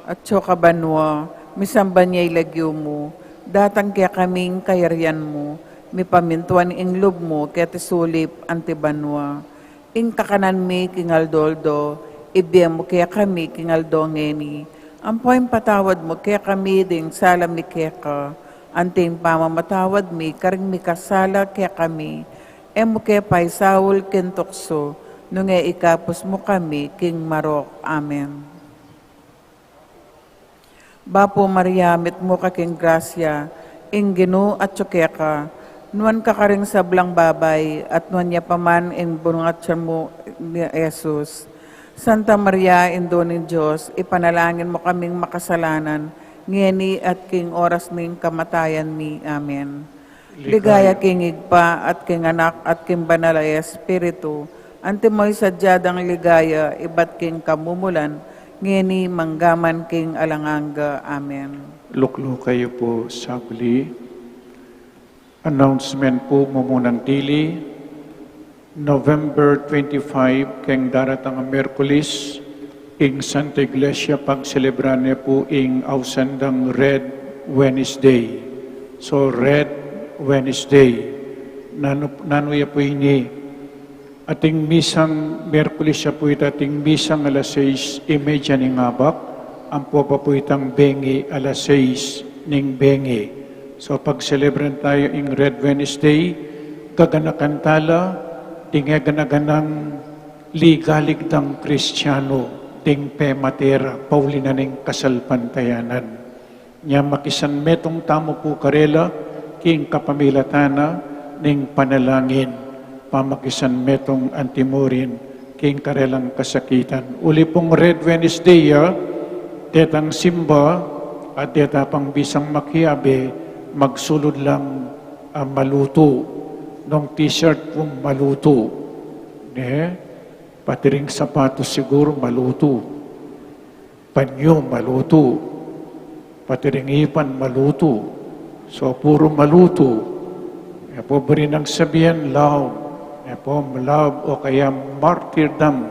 Atsu ka banua, misamban ya ing lagyu mu, datang kekami ing kayarian mu, mipamintuan ing lub mu keti sulip anti banua. Ing kakanan mi king aldo-aldo, ibie mu kekami king aldo ngeni. Ampo ipatawad mu kekami ding sala mi keka, anti ing pamamatawad mi karing mikasala kekami. E mu ke paisaul king tuksu, nune ikabus mu kami king marok. Amen. Bapu Maria, mitmu ka king grasya, ing Ginu atyu keka, nuan ka karing sablang babai, at nuan ya pa man ing bunga atyan mu, i Jesus. Santa Maria, Indu ning Dios, ipanalangin mu kaming makasalanan, ngeni at king oras ning kamatayan mi. Amen. Ligaya king Ibpa, at king Anak, at king Banal a Espiritu, antimo ing sadya dang ligaya, ibat king kamumulan, ngeni manggaman king alang angga. Amen. Lukluk kayu pu saglit. Announcement pu mumunang dili. November twenty-five, keng daratang a Miyerkules, ing Santa Iglesia pagselebran ne pu ing ausan dang Red Wednesday. So, Red Wednesday. Nanu, nanu ya pu ini? Ating misang Miyerkules ya pu ita, ating misang alas sais y media ning abak, ampo pa pu itang bengi alas sais ning bengi. So, pagselebran tayu ing Red Wednesday, gaganakan ta la ding e gana-ganang ligalig dang Kristiano, ding pemate ra, pauli na ning kasalpantayanan. Nya makisanmetung tamu pu karela, king kapamilatan na ning panalangin, pamakisanmetung antimurin, king karelang kasakitan. Uli pung Red Wednesday ya, detang simba, at deta pang bisang makiabe, magsulud lang, ah, malutu. Nung t-shirt pung malutu. Ne? Pati ring sapatos siguru malutu. Panyo malutu. Pati ring ipan malutu. So, puru malutu. E pu buri nang sabian love. E pu love o kaya martyrdom.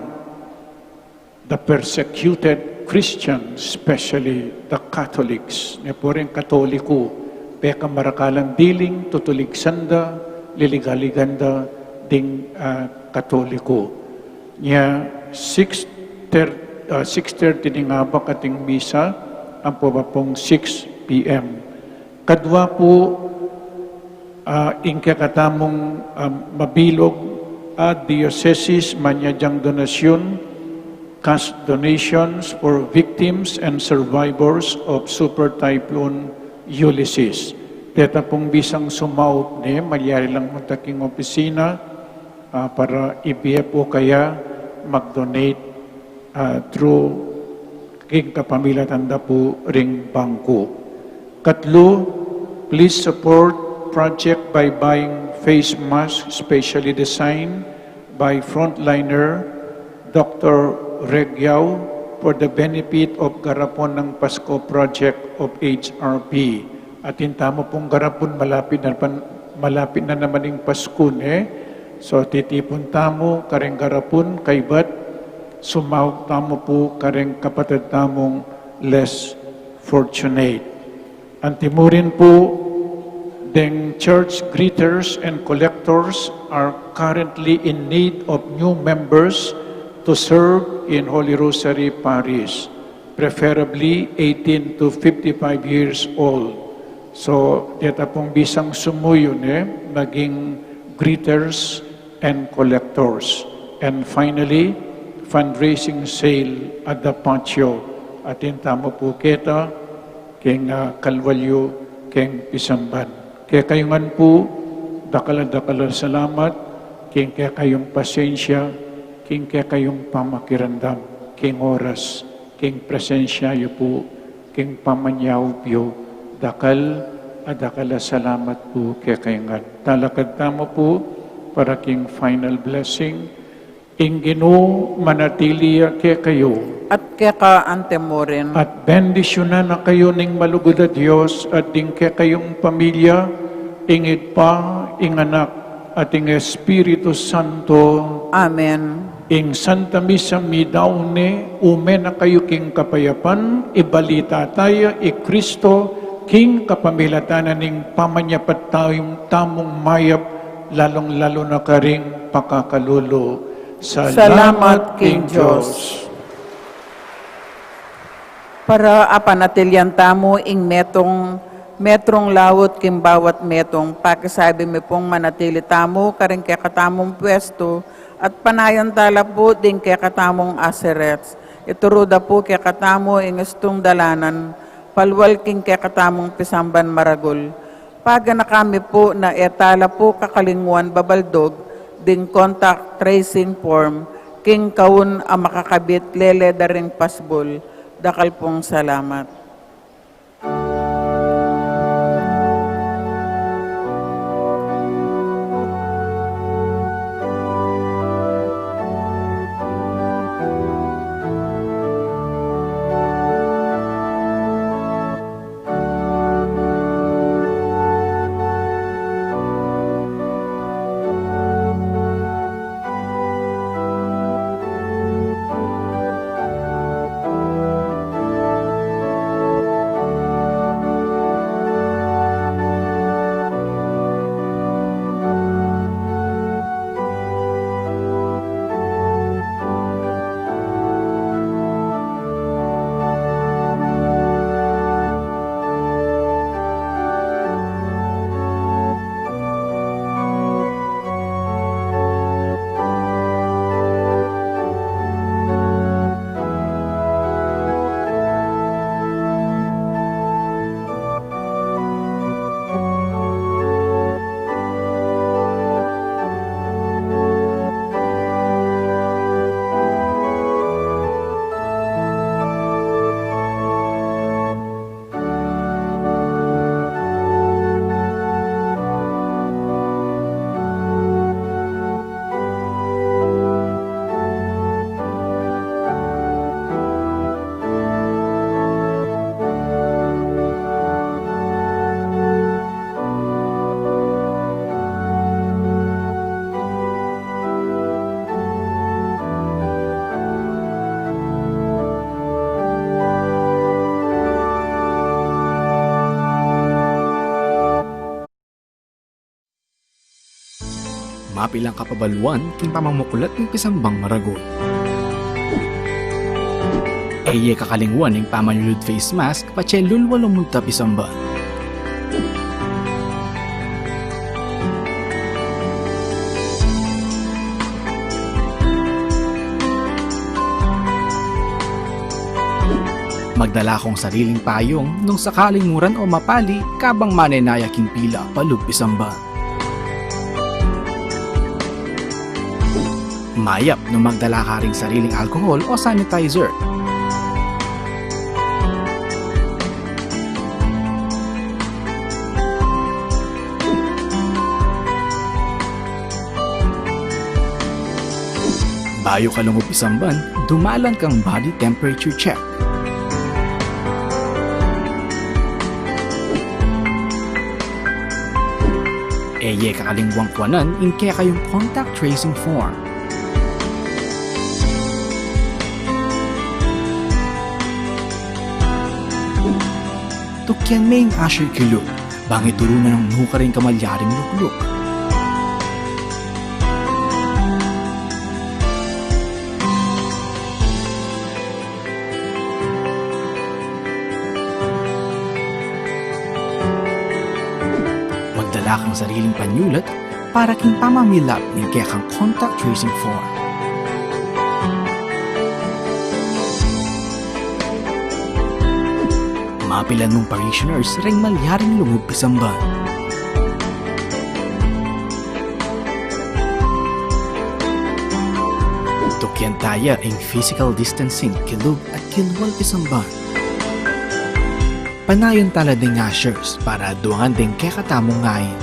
The persecuted Christians, especially the Catholics. Ne pu ring Katoliko, pekamarakalan diling tutuligsan da, liligaligan da ding, ah, Katoliko. Nya six thirty, ah, six thirty ning abak ating misa, ampo pa pung six p.m. Kadua pu, ah, ing kekatamung, ah, mabilug a dioceses, manyadiang donasyun, cash donations for victims and survivors of Super Typhoon Ulysses. Deta pung bisang sumaup ne, malyari lang munta king opisina, ah, para ibie pu kaya mag-donate, ah, through king kapamilatan da pu ring bangku. Katlu, please support project by buying face masks specially designed by frontliner Doctor Regiao for the benefit of Garapon ng Pasko Project of H R P. Atin tamu pung Garapon, malapit na pan-, malapit na naman ing Pasko, ne? So, titipun tamu kareng Garapon, kaybat sumaup tamu pu kareng kapatad tamung less fortunate. Antimurin pu, deng church greeters and collectors are currently in need of new members to serve in Holy Rosary Parish, preferably eighteen to fifty-five years old. So, deta pung bisang sumuyu, ne, maging greeters and collectors. And finally, fundraising sale at the patio. Atin tamu pu keta, king, ah, kalwal yu, king pisamban. Kekayu ngan pu, dakal a dakal a salamat, king kekayung pasensya, king kekayung pamakiramdam, king oras, king presensya yu pu, king pamanyaup yu, dakal a dakal a salamat pu kekayu ngan. Talakad tamu pu, para king final blessing, ing Ginu manatili ya kekayu. At keka anti mu rin. At bendisyunan na kayu ning malugud a Dios at ding kekayung pamilya, ing Ibpa, ing Anak, at ing Espiritu Santo. Amen. Ing Santa Misa midaun ne, ume na kayu king kapayapan, ibalita taya i Kristo, king kapamilatan na ning pamanyapat tayung tamung mayap, lalung-lalu na karing pakakalulu. Salamat king Dios. Para apanatilian tamu ing metung, metrung laut king bawat metung, pakisabi mi pung manatili tamu karing kekatamung pwestu, at panayan tala pu ding kekatamung asirets. Ituru da pu kekatamu ing istung dalanan, palwal king kekatamung pisamban maragul. Paganaka mi pu na e tala pu kakalingwan babaldug ding contact tracing form, king kaun a makakabit lele da ring pasbul. Dakal pung salamat. Mapilang kapabaluan king pamamuklat ning pisambang maragul. E ye kakalingwan ing pamanyulud face mask patse lulwal o munta pisamban. Magdala kong sariling payung nung sakaling muran o mapali kabang manenaya king pila palub pisamban. Mayap nung magdala ka ring sariling alcohol o sanitizer. Bayu ka lungub pisamban, dumalan kang body temperature check. E ye kakalingwang kuanan ing kekayung contact tracing form. Tukyan me ing usher kilub, bang ituru na nung nu karing kamalyaring lukluk. Magdala kang sariling panyulat para king pamamilap ning kekang contact tracing form. Apilan mung parishioners reng malyaring lungub pisamban. Tukyan taya ing physical distancing kilub at kilwal pisamban. Panayan tala deng ushers para adwangan deng kekatamung ngeni.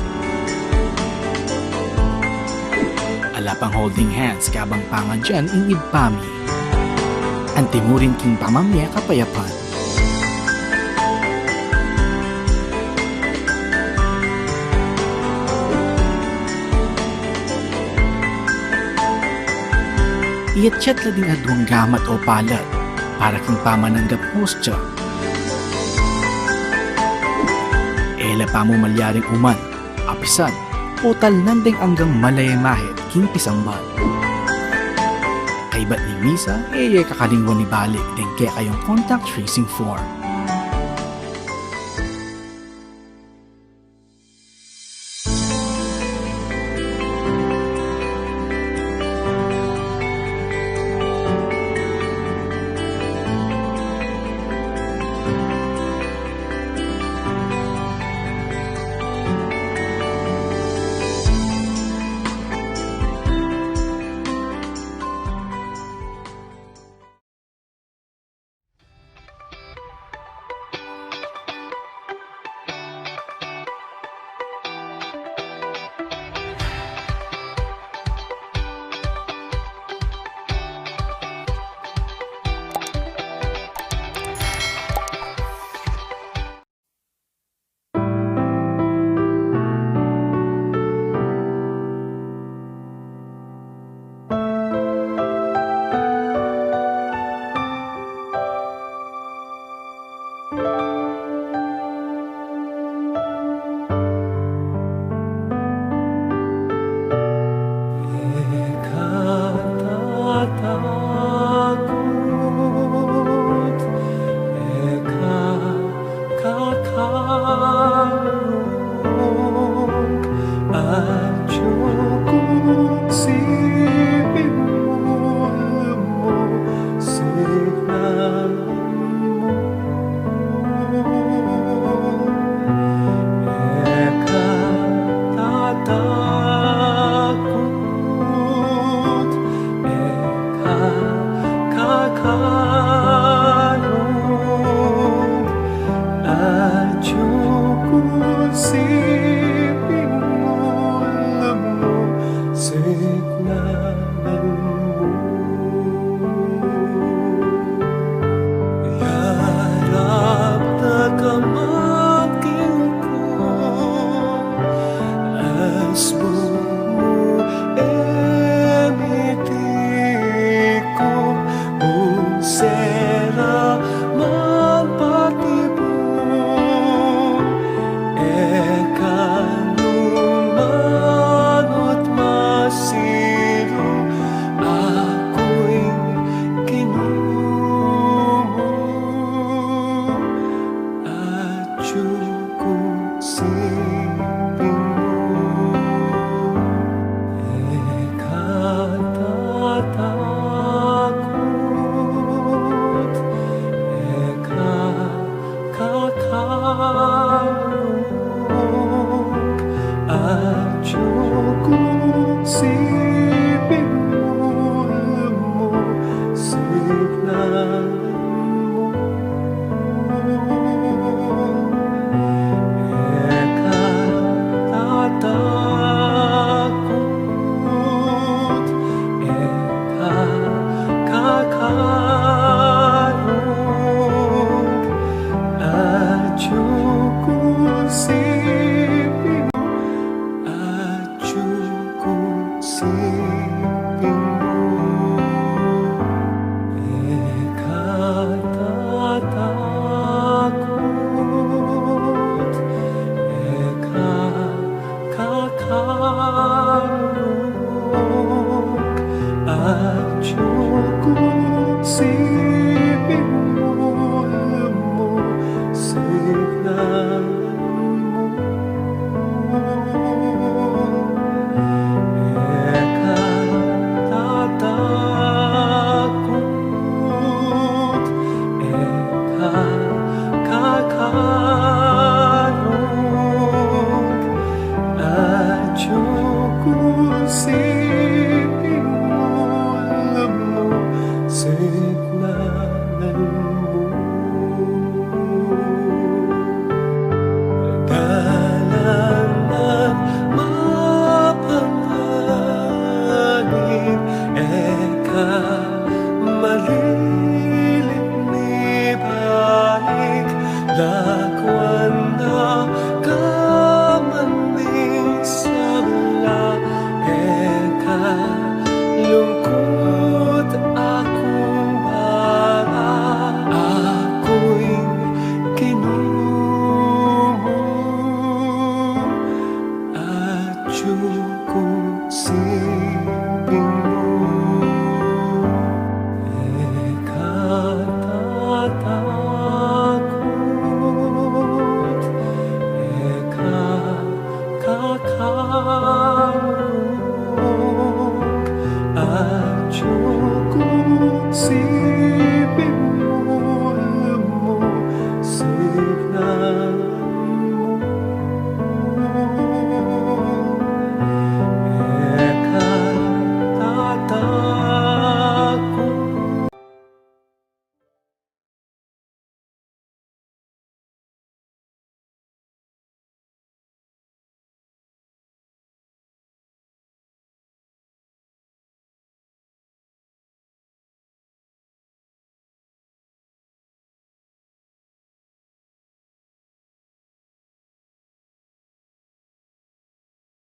Ala pang holding hands kabang pangadyan ing Ibpa mi. Antimurin king pamamye kapayapan. Iyatyat la ding aduang gamat o palad para king pamananggap hostya. E la pamu malyaring uman, apisan, o talnan deng anggang malaymahe king pisamban. Kaybat ning misa, e ye kakalingwan ibalik deng kekayung contact tracing form.